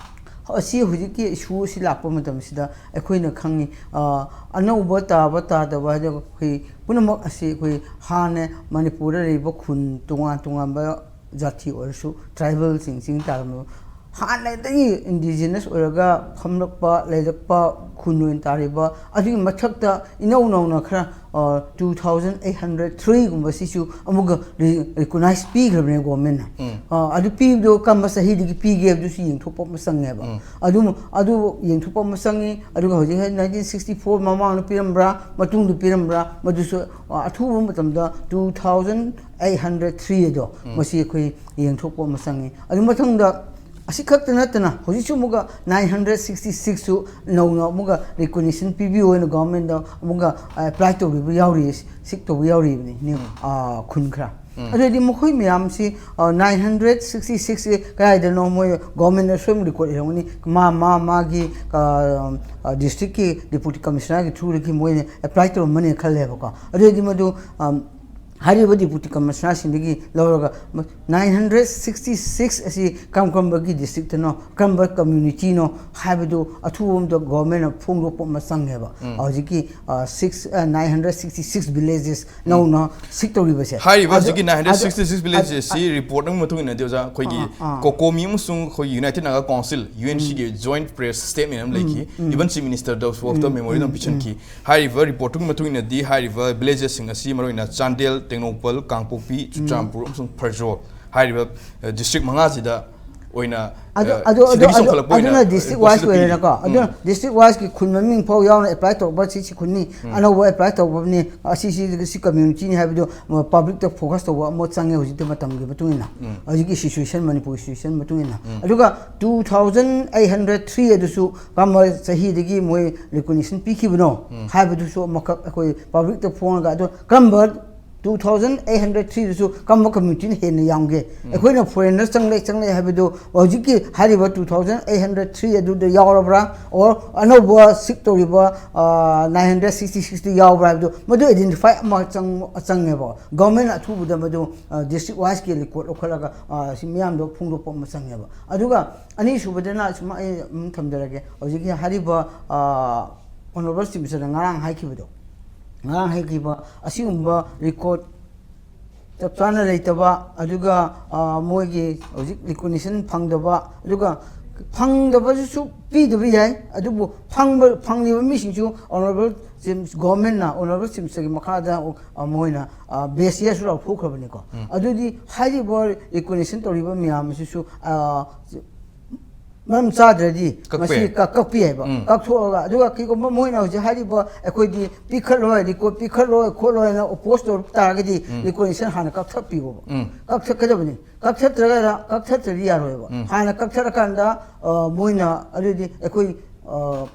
ꯑꯁꯤ ꯍꯧꯖꯤꯛꯀꯤ ꯏꯁꯨ ꯑꯁꯤ ꯂꯥꯛꯄ ꯃꯇꯝꯁꯤꯗ ꯑꯩꯈꯣꯏꯅ ꯈꯪꯉꯤ, ꯑ, ꯑꯅꯧꯕ ꯇꯥꯕ ꯇꯥꯗꯕ ꯍꯥꯏꯗꯤ ꯑꯩꯈꯣꯏ ꯄꯨꯝꯅꯃꯛ ꯑꯁꯤ ꯑꯩꯈꯣꯏ ꯍꯥꯟꯅ ꯃꯅꯤꯄꯨꯔꯗ ꯂꯩꯔꯤꯕ ꯈꯨꯟ ꯇꯣꯉꯥꯟ ꯇꯣꯉꯥꯟꯕ ꯖꯥꯇꯤ ꯑꯣꯏꯔꯁꯨ, ꯇ꯭ꯔꯥꯏꯕꯦꯜꯁꯤꯡ ꯆꯤꯡ ꯇꯥꯔꯝꯕ ꯍꯥꯟꯅꯗꯒꯤ ꯏꯟꯗꯤꯖꯤꯅꯁ ꯑꯣꯏꯔꯒ ꯐꯝꯂꯛꯄ, ꯂꯩꯔꯛꯄ ꯈꯨꯟ ꯑꯣꯏꯅ ꯇꯥꯔꯤꯕ, ꯑꯗꯨꯒꯤ ꯃꯊꯛꯇ ꯏꯅꯧ ꯅꯧꯅ ꯈꯔ, ꯑ, two thousand eight hundred three ꯒꯨꯝꯕꯁꯤꯁꯨ ꯑꯃꯨꯛꯀ ꯔꯤ-, ꯔꯤꯀꯣꯛꯅꯥꯏꯖ ꯄꯤꯈ꯭ꯔꯕꯅꯦ ꯒꯣꯔꯃꯦꯟꯅ꯫ ꯎꯝ꯫ ꯑ, ꯑꯗꯨ ꯄꯤꯕꯗꯣ ꯀꯔꯝꯕ ꯆꯍꯤꯗꯒꯤ ꯄꯤꯒꯦ ꯍꯥꯏꯕꯗꯨꯁꯨ ꯌꯦꯡꯊꯣꯛꯄ ꯑꯃ ꯆꯪꯉꯦꯕ꯫ ꯎꯝ꯫ ꯑꯗꯨ, ꯑꯗꯨ ꯌꯦꯡꯊꯣꯛꯄ ꯑꯃ ꯆꯪꯉꯤ꯫ ꯑꯗꯨꯒ ꯍꯧꯖꯤꯛ ꯍꯧꯖꯤꯛ nineteen sixty four ꯃꯃꯥꯡꯗ ꯄꯤꯔꯝꯕ꯭ꯔꯥ, ꯃꯇꯨꯡꯗ ꯄꯤꯔꯝꯕ꯭ꯔꯥ, ꯃꯗꯨꯁꯨ, ꯑ, ꯑꯊꯨꯕ ꯃꯇꯝꯗ two thousand eight hundred three ꯑꯗꯣ, ꯎꯝ꯫ ꯃꯁꯤ ꯑꯩꯈꯣꯏ ꯌꯦꯡꯊꯣꯛꯄ ꯑꯃ ꯆꯪꯉꯤ꯫ ꯑꯗꯨ ꯃꯊꯪꯗ ꯑꯁꯤꯈꯛꯇ ꯅꯠꯇꯅ ꯍꯧꯖꯤꯛꯁꯨ ꯑꯃꯨꯛꯀ ꯅꯥꯏꯟ ꯍꯟꯗ꯭ꯔꯦꯠ ꯁꯤꯛꯁꯇꯤ ꯁꯤꯛꯁꯁꯨ ꯅꯧꯅ ꯑꯃꯨꯛꯀ ꯔꯤꯀꯣꯒꯅꯤꯁꯟ ꯄꯤꯕꯤꯌꯨ ꯍꯥꯏꯅ ꯒꯚꯔꯟꯃꯦꯟꯗ ꯑꯃꯨꯛꯀ ꯑꯦꯄ꯭ꯂꯥꯏ ꯇꯧꯈꯤꯕ ꯌꯥꯎꯔꯤ, ꯁꯤꯛ ꯇꯧꯕ ꯌꯥꯎꯔꯤꯕꯅꯤ, ꯅꯤꯌꯨ ꯈꯨꯟ ꯈꯔ꯫ ꯑꯗꯨꯗꯤ ꯃꯈꯣꯏ ꯃꯌꯥꯝꯁꯤ ꯅꯥꯏꯟ ꯍꯟꯗ꯭ꯔꯦꯠ ꯁꯤꯛꯁꯇꯤ ꯁꯤꯛꯁꯁꯤ ꯀꯗꯥꯏꯗꯅꯣ ꯃꯣꯏ ꯒꯚꯔꯟꯃꯦꯟꯗ ꯁꯣꯏꯗꯅ ꯔꯦꯀꯣꯔꯗ ꯂꯩꯔꯝꯒꯅꯤ꯫ ꯃꯥ ꯃꯥ ꯃꯥꯒꯤ ꯗꯤꯁꯇ꯭ꯔꯤꯛꯀꯤ ꯗꯤꯄꯨꯇꯤ ꯀꯃꯤꯁꯅꯔꯒꯤ ꯊ꯭ꯔꯨꯗꯒꯤ ꯃꯣꯏꯅ ꯑꯦꯄ꯭ꯂꯥꯏ ꯇꯧꯔꯝꯕꯅꯦꯅ ꯈꯜꯂꯦꯕꯀꯣ꯫ ꯑꯗꯨꯗꯤ ꯃꯗꯨ ꯍꯥꯏꯔꯤꯕ ꯗꯤꯄꯨꯇꯤ ꯀꯃꯤꯁꯅꯔꯁꯤꯡꯗꯒꯤ ꯂꯧꯔꯒ ꯅꯥꯏꯟ ꯍꯟꯗ꯭ꯔꯦꯠ ꯁꯤꯛꯁꯇꯤ ꯁꯤꯛꯁ ꯑꯁꯤ ꯀꯔꯝ ꯀꯔꯝꯕꯒꯤ ꯗꯤꯁꯇ꯭ꯔꯤꯛꯇꯅꯣ, ꯀꯔꯝꯕ ꯀꯝꯃ꯭ꯌꯨꯅꯤꯇꯤꯅꯣ ꯍꯥꯏꯕꯗꯨ ꯑꯊꯨꯕ ꯑꯃꯗ ꯒꯣꯔꯃꯦꯟꯅ ꯐꯣꯡꯗꯣꯛꯄ ꯑꯃ ꯆꯪꯉꯦꯕ꯫ ꯍꯧꯖꯤꯛꯀꯤ six nine hundred sixty six villages ꯅꯧꯅ ꯁꯤꯛ ꯇꯧꯔꯤꯕꯁꯦ꯫ ꯍꯥꯏꯔꯤꯕ ꯑꯗꯨ- ꯍꯧꯖꯤꯛꯀꯤ ꯅꯥꯏꯟ ꯍꯟꯗ꯭ꯔꯦꯠ ꯁꯤꯛꯁꯇꯤ ꯁꯤꯛꯁ ꯑꯗꯨ- ꯚꯤꯂꯦꯖꯦꯁꯁꯤ ꯔꯤꯄꯣꯔꯠ ꯑꯃꯒꯤ ꯃꯇꯨꯡ ꯏꯟꯅꯗꯤ ꯑꯣꯖꯥ, ꯑꯩꯈꯣꯏꯒꯤ ꯑꯥ, ꯑꯥ꯫ ꯀꯣꯀꯣꯃꯤ ꯑꯃꯁꯨꯡ ꯑꯩꯈꯣꯏꯒꯤ united Naga council, U N ꯁꯤꯒꯤ ꯖꯣꯏꯟꯠ ꯄ꯭ꯔꯦꯁ ꯁ꯭ꯇꯦꯠꯃꯦꯟ ꯑꯃ ꯂꯩꯈꯤ꯫ ꯏꯚꯟ ꯆꯤꯐ ꯃꯤꯅꯤꯁꯇꯔ ꯗꯥꯎꯁ ꯋꯥꯛꯇ ꯃꯦꯃꯣꯔꯦꯟꯗꯝ ꯄꯤꯁꯤꯟꯈꯤ꯫ ꯍꯥꯏꯔꯤꯕ ꯔꯤꯄꯣꯔꯠꯇꯨꯒꯤ ꯃꯇꯨꯡ ꯏꯟꯅꯗꯤ ꯍꯥꯏꯔꯤꯕ ꯚꯤꯂꯦꯖꯦꯁꯁꯤꯡ ꯑꯁꯤ ꯃꯔꯨꯑꯣꯏꯅ ꯆꯥꯟꯗꯦꯜ, ꯇꯦꯡꯅꯧꯄꯜ, ꯀꯥꯡꯄꯣꯛꯄꯤ, ꯆꯨꯔꯆꯥꯟꯄꯨꯔ ꯑꯃꯁꯨꯡ ꯐꯔꯖꯣꯜ ꯍꯥꯏꯔꯤꯕ ꯗꯤꯁꯇ꯭ꯔꯤꯛ ꯃꯉꯥꯁꯤꯗ ꯑꯣꯏꯅ ꯑꯗꯨ ꯑ, ꯑꯗꯨ ꯑꯗꯨ ꯁꯤꯗꯒꯤ ꯑꯗꯨ ꯆꯥꯎꯈꯠꯂꯛꯄ ꯑꯣꯏꯅ ꯑꯗꯨꯅ ꯗꯤꯁꯇ꯭ꯔꯤꯛ ꯋꯥꯏꯁ ꯔꯤꯄꯣꯔꯠꯁꯤꯗ ꯄꯤꯔꯤ꯫ ꯑꯣꯏꯔꯦꯅꯀꯣ꯫ ꯑꯗꯨꯅ ꯎꯝ꯫ ꯗꯤꯁꯇ꯭ꯔꯤꯛ ꯋꯥꯏꯁꯀꯤ ꯈꯨꯟ ꯃꯃꯤꯡ ꯐꯥꯎ ꯌꯥꯎꯅ ꯑꯦꯄ꯭ꯂꯥꯏ ꯇꯧꯔꯛꯄ ꯁꯤ ꯁꯤ ꯈꯨꯟꯅꯤ, ꯑꯅꯧꯕ ꯑꯦꯄ꯭ꯂꯥꯏ ꯇꯧꯔꯛꯄꯅꯤ, ꯑꯁꯤ ꯁꯤ ꯁꯤ ꯀꯝꯃ꯭ꯌꯨꯅꯤꯇꯤꯅꯤ ꯍꯥꯏꯕꯗꯨ ꯄꯕ꯭ꯂꯤꯛꯇ ꯐꯣꯀꯁ ꯇꯧꯕ ꯑꯃ ꯆꯪꯉꯦ ꯍꯧꯖꯤꯛꯇꯤ ꯃꯇꯝꯒꯤ ꯃꯇꯨꯡ ꯏꯟꯅ꯫ ꯍꯧꯖꯤꯛꯀꯤ ꯁꯤꯆꯨꯋꯦꯁꯟ, ꯃꯅꯤꯄꯨꯔꯒꯤ ꯁꯤꯆꯨꯋꯦꯁꯟ ꯃꯇꯨꯡ ꯏꯟꯅ꯫ ꯑꯗꯨꯒ two thousand eight hundred three ꯑꯗꯨꯁꯨ ꯀꯔꯝꯕ ꯆꯍꯤꯗꯒꯤ ꯃꯣꯏ ꯔꯤꯀꯣꯒꯅꯤꯁꯟ ꯄꯤꯈꯤꯕꯅꯣ ꯍꯥꯏꯕꯗꯨꯁꯨ ꯑꯃꯈꯛ ꯑꯩꯈꯣꯏ ꯄꯕ꯭ꯂꯤꯛꯇ ꯐꯣꯡꯉꯒ, ꯑꯗꯣ ꯀꯔꯝꯕ ꯇꯨ ꯊꯥꯎꯖꯟ ꯑꯩꯠ ꯍꯟꯗ꯭ꯔꯦꯠ ꯊ꯭ꯔꯤꯗꯁꯨ ꯀꯔꯝꯕ ꯀꯝꯃ꯭ꯌꯨꯅꯤꯇꯤꯅ ꯍꯦꯟꯅ ꯌꯥꯝꯒꯦ? ꯑꯩꯈꯣꯏꯅ ꯐꯣꯔꯦꯟꯅꯔ ꯆꯪꯂꯛꯑꯦ, ꯆꯪꯂꯛꯑꯦ ꯍꯥꯏꯕꯗꯨ ꯍꯧꯖꯤꯛꯀꯤ ꯍꯥꯏꯔꯤꯕ two thousand eight hundred three ꯑꯗꯨꯗ ꯌꯥꯎꯔꯕ꯭ꯔꯥ, ꯑꯣꯔ ꯑꯅꯧꯕ ꯁꯤꯛ ꯇꯧꯔꯤꯕ ꯅꯥꯏꯟ ꯍꯟꯗ꯭ꯔꯦꯠ ꯁꯤꯛꯁꯇꯤ ꯁꯤꯛꯁꯇ ꯌꯥꯎꯕ꯭ꯔꯥ ꯍꯥꯏꯕꯗꯨ, ꯃꯗꯨ ꯑꯥꯏꯗꯦꯟꯇꯤꯐꯥꯏ ꯑꯃ ꯆꯪ-, ꯆꯪꯉꯦꯕ꯫ ꯒꯚꯔꯟꯃꯦꯟꯅ ꯑꯊꯨꯕꯗ ꯃꯗꯨ ꯗꯤꯁꯇ꯭ꯔꯤꯛ ꯋꯥꯏꯁꯀꯤ ꯔꯤꯀꯣꯔꯠ ꯂꯧꯈꯠꯂꯒ ꯁꯤ ꯃꯤꯌꯥꯝꯗ ꯐꯣꯡꯗꯣꯛꯄ ꯑꯃ ꯆꯪꯉꯦꯕ꯫ ꯑꯗꯨꯒ ꯑꯅꯤꯁꯨꯕꯗꯅ ꯁꯨꯝ ꯑꯩ ꯑꯗꯨꯝ ꯊꯝꯖꯔꯒꯦ, ꯍꯧꯖꯤꯛꯀꯤ ꯍꯥꯏꯔꯤꯕ ꯑꯣꯅꯔꯦꯕꯜ ꯆꯤꯐ ꯃꯤꯅꯤꯁꯇꯔꯅ ꯉꯔꯥꯡ ꯍꯥꯏꯈꯤꯕꯗꯣ, ꯉꯔꯥꯡ ꯍꯥꯏꯈꯤꯕ ꯑꯁꯤꯒꯨꯝꯕ ꯔꯤꯀꯣꯔꯠ ꯆꯞ ꯆꯥꯅ ꯂꯩꯇꯕ, ꯑꯗꯨꯒ ꯃꯣꯏꯒꯤ ꯍꯧꯖꯤꯛ ꯔꯤꯀꯣꯒꯅꯤꯁꯟ ꯐꯪꯗꯕ, ꯑꯗꯨꯒ ꯐꯪꯗꯕꯗꯨꯁꯨ ꯄꯤꯗꯕ ꯌꯥꯏ, ꯑꯗꯨꯕꯨ ꯐꯪꯕ, ꯐꯪꯂꯤꯕ ꯃꯤꯁꯤꯡꯁꯨ ꯑꯣꯅꯔꯦꯕꯜ ꯆꯤꯐ, ꯒꯣꯔꯃꯦꯟꯅ ꯑꯣꯅꯔꯦꯕꯜ ꯆꯤꯐ ꯃꯤꯅꯤꯁꯇꯔꯒꯤ ꯃꯈꯥꯗ ꯃꯣꯏꯅ ꯕꯦꯁ ꯌꯥꯔꯁꯨ ꯂꯥꯎꯊꯣꯛꯈ꯭ꯔꯕꯅꯤꯀꯣ꯫ ꯑꯗꯨꯗꯤ ꯍꯥꯏꯔꯤꯕ ꯔꯤꯀꯣꯒꯅꯤꯁꯟ ꯇꯧꯔꯤꯕ ꯃꯌꯥꯝ ꯑꯁꯤꯁꯨ ꯃꯔꯝ ꯆꯥꯗ꯭ꯔꯗꯤ ꯀꯛꯄ ꯃꯁꯤ ꯌꯥꯏ꯫ ꯀ- ꯀꯛꯄ ꯌꯥꯏꯕ꯫ ꯎꯝ꯫ ꯀꯛꯊꯣꯛꯑꯒ, ꯑꯗꯨꯒ ꯀꯩꯒꯨꯝꯕ ꯃꯣꯏꯅ ꯍꯧꯖꯤꯛ ꯍꯥꯏꯔꯤꯕ ꯑꯩꯈꯣꯏꯗꯤ ꯄꯤꯈꯠꯂꯣꯏ, ꯔꯤꯀꯣꯔꯠ ꯄꯤꯈꯠꯂꯣꯏ ꯈꯣꯠꯂꯣꯏꯅ ꯑꯣꯄꯣꯖ ꯇꯧꯔꯛ ꯇꯥꯔꯒꯗꯤ ꯎꯝ꯫ ꯔꯤꯀꯣꯒꯅꯤꯁꯟ ꯍꯥꯟꯅ ꯀꯛꯊꯠꯄꯤꯌꯣꯕ꯫ ꯎꯝ꯫ ꯀꯛꯊꯠꯀꯗꯕꯅꯤ꯫ ꯀꯛꯊꯠꯇ꯭ꯔꯒ, ꯀꯛꯊꯠꯇ꯭ꯔꯗꯤ ꯌꯥꯔꯣꯏꯕ꯫ ꯎꯝ꯫ ꯍꯥꯟꯅ ꯀꯛꯊꯠꯂꯀꯥꯟꯗ ꯑ, ꯃꯣꯏꯅ ꯑꯗꯨꯗꯤ ꯑꯩꯈꯣꯏ ꯑ,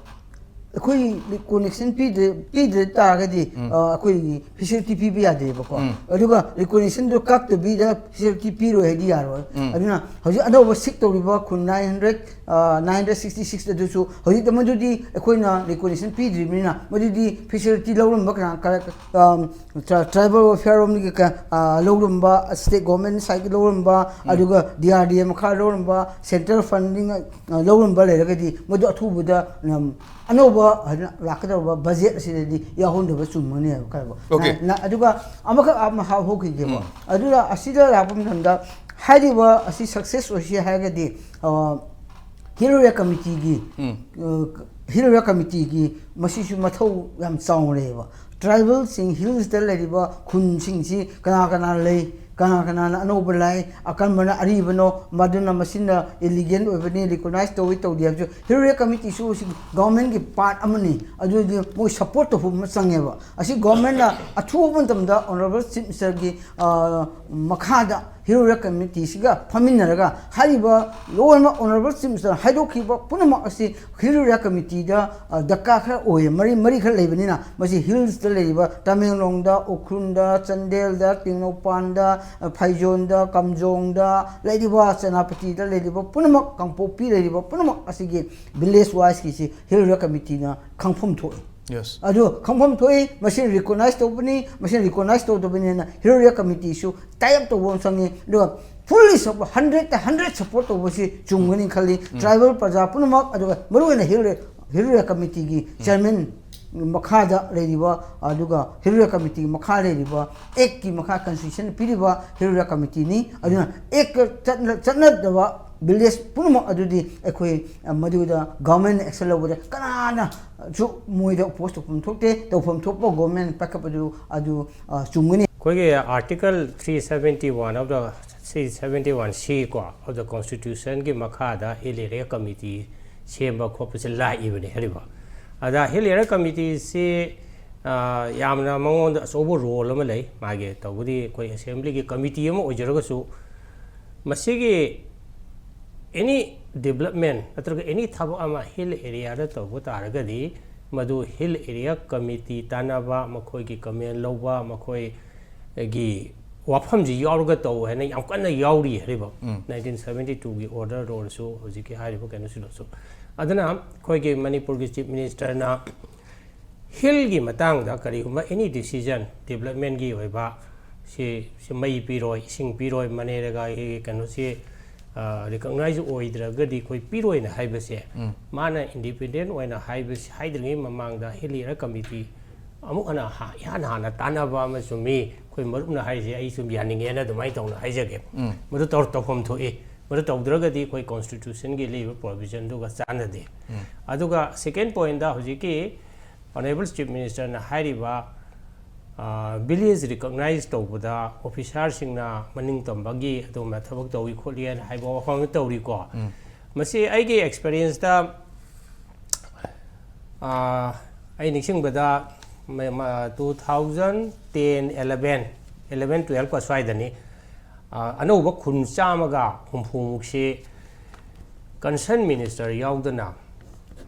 ꯑꯩꯈꯣꯏ ꯔꯤꯀꯣꯒꯅꯤꯁꯟ ꯄꯤꯗ꯭ꯔꯦ, ꯄꯤꯗ꯭ꯔ ꯇꯥꯔꯒꯗꯤ ꯎꯝ꯫ ꯑ, ꯑꯩꯈꯣꯏꯒꯤ ꯐꯦꯁꯤꯂꯤꯇꯤ ꯄꯤꯕ ꯌꯥꯗꯦꯕꯀꯣ꯫ ꯎꯝ꯫ ꯑꯗꯨꯒ ꯔꯤꯀꯣꯒꯅꯤꯁꯟꯗꯣ ꯀꯛꯇꯕꯤꯗ ꯐꯦꯁꯤꯂꯤꯇꯤ ꯄꯤꯔꯣꯏ ꯍꯥꯏꯗꯤ ꯌꯥꯔꯣꯏ꯫ ꯎꯝ꯫ ꯑꯗꯨꯅ ꯍꯧꯖꯤꯛ ꯑꯅꯧꯕ ꯁꯤꯛ ꯇꯧꯔꯤꯕ ꯈꯨꯟ nine hundred, nine hundred sixty six ꯑꯗꯨꯁꯨ ꯍꯧꯖꯤꯛꯇ ꯃꯗꯨꯗꯤ ꯑꯩꯈꯣꯏꯅ ꯔꯤꯀꯣꯒꯅꯤꯁꯟ ꯄꯤꯗ꯭ꯔꯤꯕꯅꯤꯅ ꯃꯗꯨꯗꯤ ꯐꯦꯁꯤꯂꯤꯇꯤ ꯂꯧꯔꯝꯕ ꯀꯅꯥ, ꯀ- ꯑꯝ, ꯇ꯭ꯔꯥ- ꯇ꯭ꯔꯥꯏꯕꯦꯜ ꯋꯦꯜꯐꯤꯌꯔ ꯔꯣꯝꯒꯤ ꯀ- ꯑ, ꯂꯧꯔꯝꯕ, ꯁ꯭ꯇꯦꯠ ꯒꯣꯔꯃꯦꯟ ꯁꯥꯏꯠꯀꯤ ꯂꯧꯔꯝꯕ, ꯑꯗꯨꯒ ꯗꯤ ꯑꯥꯔ ꯗꯤ ꯑꯦ ꯃꯈꯥ ꯂꯧꯔꯝꯕ, ꯁꯦꯟꯇ꯭ꯔꯦꯜ ꯐꯟꯗꯤꯡ ꯑ, ꯂꯧꯔꯝꯕ ꯂꯩꯔꯒꯗꯤ ꯃꯗꯨ ꯑꯊꯨꯕꯗ, ꯎꯝ, ꯑꯅꯧꯕ ꯍꯥꯏꯅ ꯂꯥꯛꯀꯗꯧꯕ ꯕꯖꯦꯠ ꯑꯁꯤꯗꯗꯤ ꯌꯥꯎꯍꯟꯗꯕ ꯆꯨꯝꯃꯅꯦꯕ ꯈꯔꯕ꯫ Okay. ꯅ- ꯅ- ꯑꯗꯨꯒ ꯑꯃꯈꯛ ꯑꯃ ꯍꯥꯞꯍꯧꯈꯤꯒꯦꯕ꯫ ꯎꯝ꯫ ꯑꯗꯨꯅ ꯑꯁꯤꯗ ꯂꯥꯛꯄ ꯃꯇꯝꯗ ꯍꯥꯏꯔꯤꯕ ꯑꯁꯤ ꯁꯛꯁꯦꯁ ꯑꯣꯏꯁꯤ ꯍꯥꯏꯔꯒꯗꯤ, ꯑ, ꯍꯤꯜ ꯑꯦꯔꯤꯌꯥ ꯀꯃꯤꯇꯤꯒꯤ, ꯎꯝ꯫ ꯑ, ꯍꯤꯜ ꯑꯦꯔꯤꯌꯥ ꯀꯃꯤꯇꯤꯒꯤ ꯃꯁꯤꯁꯨ ꯃꯊꯧ ꯌꯥꯝ ꯆꯥꯎꯅ ꯂꯩꯌꯦꯕ꯫ ꯇ꯭ꯔꯥꯏꯕꯦꯜꯁꯤꯡ, ꯍꯤꯜꯁꯇ ꯂꯩꯔꯤꯕ ꯈꯨꯟꯁꯤꯡꯁꯤ ꯀꯅꯥ ꯀꯅꯥ ꯂꯩ, ꯀꯅꯥ ꯀꯅꯥꯅ ꯑꯅꯧꯕ ꯂꯥꯛꯏ, ꯑꯀꯟꯕꯅ ꯑꯔꯤꯕꯅꯣ, ꯃꯗꯨꯅ ꯃꯁꯤꯅ ꯏꯂꯤꯒꯦꯟ ꯑꯣꯏꯕꯅꯤ, ꯔꯤꯀꯣꯒꯅꯥꯏꯁ ꯇꯧꯏ ꯇꯧꯗꯦ ꯍꯥꯏꯕꯁꯨ ꯍꯤꯜ ꯑꯦꯔꯤꯌꯥ ꯀꯃꯤꯇꯤꯁꯨ ꯁꯤ ꯒꯚꯔꯟꯃꯦꯟꯠꯀꯤ ꯄꯥꯔꯠ ꯑꯃꯅꯤ꯫ ꯑꯗꯨꯗꯤ ꯃꯣꯏ ꯁꯄꯣꯔꯠ ꯇꯧꯐꯝ ꯑꯃ ꯆꯪꯉꯦꯕ꯫ ꯑꯁꯤ ꯒꯚꯔꯟꯃꯦꯟꯠꯅ ꯑꯊꯨꯕ ꯃꯇꯝꯗ ꯑꯣꯅꯔꯦꯕꯜ ꯆꯤꯐ ꯃꯤꯅꯤꯁꯇꯔꯒꯤ, ꯑ, ꯃꯈꯥꯗ ꯍꯤꯜ ꯑꯦꯔꯤꯌꯥ ꯀꯃꯤꯇꯤꯁꯤꯒ ꯐꯝꯃꯤꯟꯅꯔꯒ ꯍꯥꯏꯔꯤꯕ ꯂꯣꯏꯅꯃꯛ ꯑꯣꯅꯔꯦꯕꯜ ꯆꯤꯐ ꯃꯤꯅꯤꯁꯇꯔꯅ ꯍꯥꯏꯗꯣꯛꯈꯤꯕ ꯄꯨꯝꯅꯃꯛ ꯑꯁꯤ ꯍꯤꯜ ꯑꯦꯔꯤꯌꯥ ꯀꯃꯤꯇꯤꯗ, ꯑ, ꯗꯔꯀꯥꯔ ꯈꯔ ꯑꯣꯏꯌꯦ꯫ ꯃꯔꯤ, ꯃꯔꯤ ꯈꯔ ꯂꯩꯕꯅꯤꯅ ꯃꯁꯤ ꯍꯤꯜꯁꯇ ꯂꯩꯔꯤꯕ ꯇꯃꯦꯡꯂꯣꯡꯗ, ꯎꯈ꯭ꯔꯨꯜꯗ, ꯆꯥꯟꯗꯦꯜꯗ, ꯇꯦꯡꯅꯧꯄꯜꯗ, ꯑ, ꯐꯩꯖꯣꯟꯗ, ꯀꯥꯝꯖꯣꯡꯗ ꯂꯩꯔꯤꯕ, ꯁꯦꯅꯥꯄꯇꯤꯗ ꯂꯩꯔꯤꯕ ꯄꯨꯝꯅꯃꯛ, ꯀꯥꯡꯄꯣꯛꯄꯤ ꯂꯩꯔꯤꯕ ꯄꯨꯝꯅꯃꯛ ꯑꯁꯤꯒꯤ ꯚꯤꯂꯦꯖ ꯋꯥꯏꯁꯀꯤꯁꯤ ꯍꯤꯜ ꯑꯦꯔꯤꯌꯥ ꯀꯃꯤꯇꯤꯅ ꯈꯪꯐꯝ ꯊꯣꯛꯏ꯫ Yes. ꯑꯗꯨ ꯈꯪꯐꯝ ꯊꯣꯛꯏ, ꯃꯁꯤꯅ ꯔꯤꯀꯣꯒꯅꯥꯏꯁ ꯇꯧꯕꯅꯤ, ꯃꯁꯤꯅ ꯔꯤꯀꯣꯒꯅꯥꯏꯁ ꯇꯧꯗꯕꯅꯤꯅ ꯍꯤꯜ ꯑꯦꯔꯤꯌꯥ ꯀꯃꯤꯇꯤꯁꯨ ꯇꯥꯏ ꯑꯞ ꯇꯧꯕ ꯑꯃ ꯆꯪꯉꯤ꯫ ꯑꯗꯨꯒ ꯐꯨꯜꯂꯤ ꯁꯞꯄꯣꯔꯠ, ꯍꯟꯗ꯭ꯔꯦꯠꯇ ꯍꯟꯗ꯭ꯔꯦꯠ ꯁꯞꯄꯣꯔꯠ ꯇꯧꯕꯁꯤ ꯆꯨꯝꯒꯅꯤ ꯈꯜꯂꯤ꯫ ꯇ꯭ꯔꯥꯏꯕꯦꯜ ꯄ꯭ꯔꯖꯥ ꯄꯨꯝꯅꯃꯛ, ꯑꯗꯨꯒ ꯃꯔꯨꯑꯣꯏꯅ ꯍꯤꯜ, ꯍꯤꯜ ꯑꯦꯔꯤꯌꯥ ꯀꯃꯤꯇꯤꯒꯤ ꯆꯤꯌꯔꯃꯦꯟ ꯃꯈꯥꯗ ꯂꯩꯔꯤꯕ, ꯑꯗꯨꯒ ꯍꯤꯜ ꯑꯦꯔꯤꯌꯥ ꯀꯃꯤꯇꯤꯒꯤ ꯃꯈꯥ ꯂꯩꯔꯤꯕ, ꯑꯦꯛꯀꯤ ꯃꯈꯥ ꯀꯟꯁꯇꯤꯇ꯭ꯌꯨꯁꯟ ꯄꯤꯔꯤꯕ ꯍꯤꯜ ꯑꯦꯔꯤꯌꯥ ꯀꯃꯤꯇꯤꯅꯤ꯫ ꯑꯗꯨꯅ ꯑꯦꯛꯀ ꯆꯠꯅ-, ꯆꯠꯅꯗꯕ ꯚꯤꯂꯦꯖ ꯄꯨꯝꯅꯃꯛ ꯑꯗꯨꯗꯤ ꯑꯩꯈꯣꯏ, ꯑ, ꯃꯗꯨꯗ ꯒꯚꯔꯟꯃꯦꯟꯠꯅ ꯑꯦꯛꯁꯟ ꯂꯧꯕꯗ ꯀꯅꯥꯅꯁꯨ ꯃꯣꯏꯗ ꯑꯣꯄꯣꯖ ꯇꯧꯐꯝ ꯊꯣꯛꯇꯦ꯫ ꯇꯧꯐꯝ ꯊꯣꯛꯄ ꯒꯚꯔꯟꯃꯦꯟꯠ ꯄꯥꯏꯈꯠꯄꯗꯨ ꯑꯗꯨ, ꯑ, ꯆꯨꯝꯒꯅꯤ꯫ ꯑꯩꯈꯣꯏꯒꯤ Article three seventy one of the ꯁꯤ seventy one C ꯀꯣ, of the Constitution ꯒꯤ ꯃꯈꯥꯗ Hill Area Committee ꯁꯦꯝꯕ ꯈꯣꯠꯄꯁꯦ ꯂꯥꯛꯏꯕꯅꯦ ꯍꯥꯏꯔꯤꯕ꯫ ꯑꯗ Hill Area Committee ꯁꯤ, ꯑ, ꯌꯥꯝꯅ ꯃꯉꯣꯟꯗ ꯑꯆꯧꯕ role ꯑꯃ ꯂꯩ꯫ ꯃꯥꯒꯤ ꯇꯧꯕꯗꯤ ꯑꯩꯈꯣꯏ assembly ꯒꯤ committee ꯑꯃ ꯑꯣꯏꯖꯔꯒꯁꯨ, ꯃꯁꯤꯒꯤ any development ꯅꯠꯇ꯭ꯔꯒ any ꯊꯕꯛ ꯑꯃ Hill Area ꯗ ꯇꯧꯕ ꯇꯥꯔꯒꯗꯤ, ꯃꯗꯨ Hill Area Committee ꯇꯥꯟꯅꯕ, ꯃꯈꯣꯏꯒꯤ comment ꯂꯧꯕ, ꯃꯈꯣꯏꯒꯤ ꯋꯥꯐꯝꯁꯤ ꯌꯥꯎꯔꯒ ꯇꯧ ꯍꯥꯏꯅ ꯌꯥꯝ ꯀꯟꯅ ꯌꯥꯎꯔꯤ ꯍꯥꯏꯔꯤꯕ꯫ ꯎꯝ꯫ Nineteen seventy two ꯒꯤ order role ꯁꯨ, ꯍꯧꯖꯤꯛꯀꯤ ꯍꯥꯏꯔꯤꯕ ꯀꯩꯅꯣꯁꯤꯗꯁꯨ꯫ ꯑꯗꯨꯅ ꯑꯩꯈꯣꯏꯒꯤ ꯃꯅꯤꯄꯨꯔꯒꯤ Chief Minister ꯅ Hill ꯒꯤ ꯃꯇꯥꯡꯗ ꯀꯔꯤꯒꯨꯝꯕ any decision, development ꯒꯤ ꯑꯣꯏꯕ, ꯁꯤ, ꯁꯤ ꯃꯩ ꯄꯤꯔꯣꯏ, ꯏꯁꯤꯡ ꯄꯤꯔꯣꯏ, ꯃꯅꯦꯔꯦꯒꯥꯒꯤ ꯀꯩꯅꯣꯁꯤ, ꯑ, recognize ꯑꯣꯏꯗ꯭ꯔꯒꯗꯤ ꯑꯩꯈꯣꯏ ꯄꯤꯔꯣꯏꯅ ꯍꯥꯏꯕꯁꯦ, ꯎꯝ꯫ ꯃꯥꯅ independent ꯑꯣꯏꯅ ꯍꯥꯏꯕꯁꯤ, ꯍꯥꯏꯗ꯭ꯔꯤꯉꯩ ꯃꯃꯥꯡꯗ Hill Area Committee ꯑꯃꯨꯛ ꯍꯟꯅ ꯍꯥ-, ꯏꯍꯥꯟ ꯍꯥꯟꯅ ꯇꯥꯟꯅꯕ ꯑꯃꯁꯨ, ꯃꯤ ꯑꯩꯈꯣꯏ ꯃꯔꯨꯞꯅ ꯍꯥꯏꯔꯤꯁꯦ ꯑꯩ ꯁꯨꯝ ꯌꯥꯅꯤꯡꯉꯦꯅ ꯑꯗꯨꯃꯥꯏꯅ ꯇꯧꯅ ꯍꯥꯏꯖꯒꯦ꯫ ꯎꯝ꯫ ꯃꯗꯨ ꯇꯧ-, ꯇꯧꯐꯝ ꯊꯣꯛꯏ꯫ ꯃꯗꯨ ꯇꯧꯗ꯭ꯔꯒꯗꯤ ꯑꯩꯈꯣꯏ Constitution ꯒꯤ ꯂꯩꯔꯤꯕ provision ꯗꯨꯒ ꯆꯥꯟꯅꯗꯦ꯫ ꯎꯝ꯫ ꯑꯗꯨꯒ second point ꯗ ꯍꯧꯖꯤꯛꯀꯤ Honourable Chief Minister ꯅ ꯍꯥꯏꯔꯤꯕ, ꯑ, village recognize ꯇꯧꯕꯗ officer ꯁꯤꯡꯅ ꯃꯅꯤꯡ ꯇꯝꯕꯒꯤ ꯑꯗꯨꯒꯨꯝꯕ ꯊꯕꯛ ꯇꯧꯏ ꯈꯣꯠꯂꯤ ꯍꯥꯏꯅ ꯍꯥꯏꯕ ꯋꯥꯐꯝ ꯑꯃ ꯇꯧꯔꯤꯀꯣ꯫ ꯎꯝ꯫ ꯃꯁꯤ ꯑꯩꯒꯤ experience ꯇ, ꯑ, ꯑꯩ ꯅꯤꯡꯁꯤꯡꯕꯗ ꯃ-, ꯃ-, two thousand ten, eleven, eleven, twelve ꯀ ꯑꯁ꯭ꯋꯥꯏꯗꯅꯤ꯫ ꯑ, ꯑꯅꯧꯕ ꯈꯨꯟ ꯆꯥꯝꯃꯒ ꯍꯨꯝꯐꯨ ꯃꯨꯛꯁꯤ concerned minister ꯌꯥꯎꯗꯅ,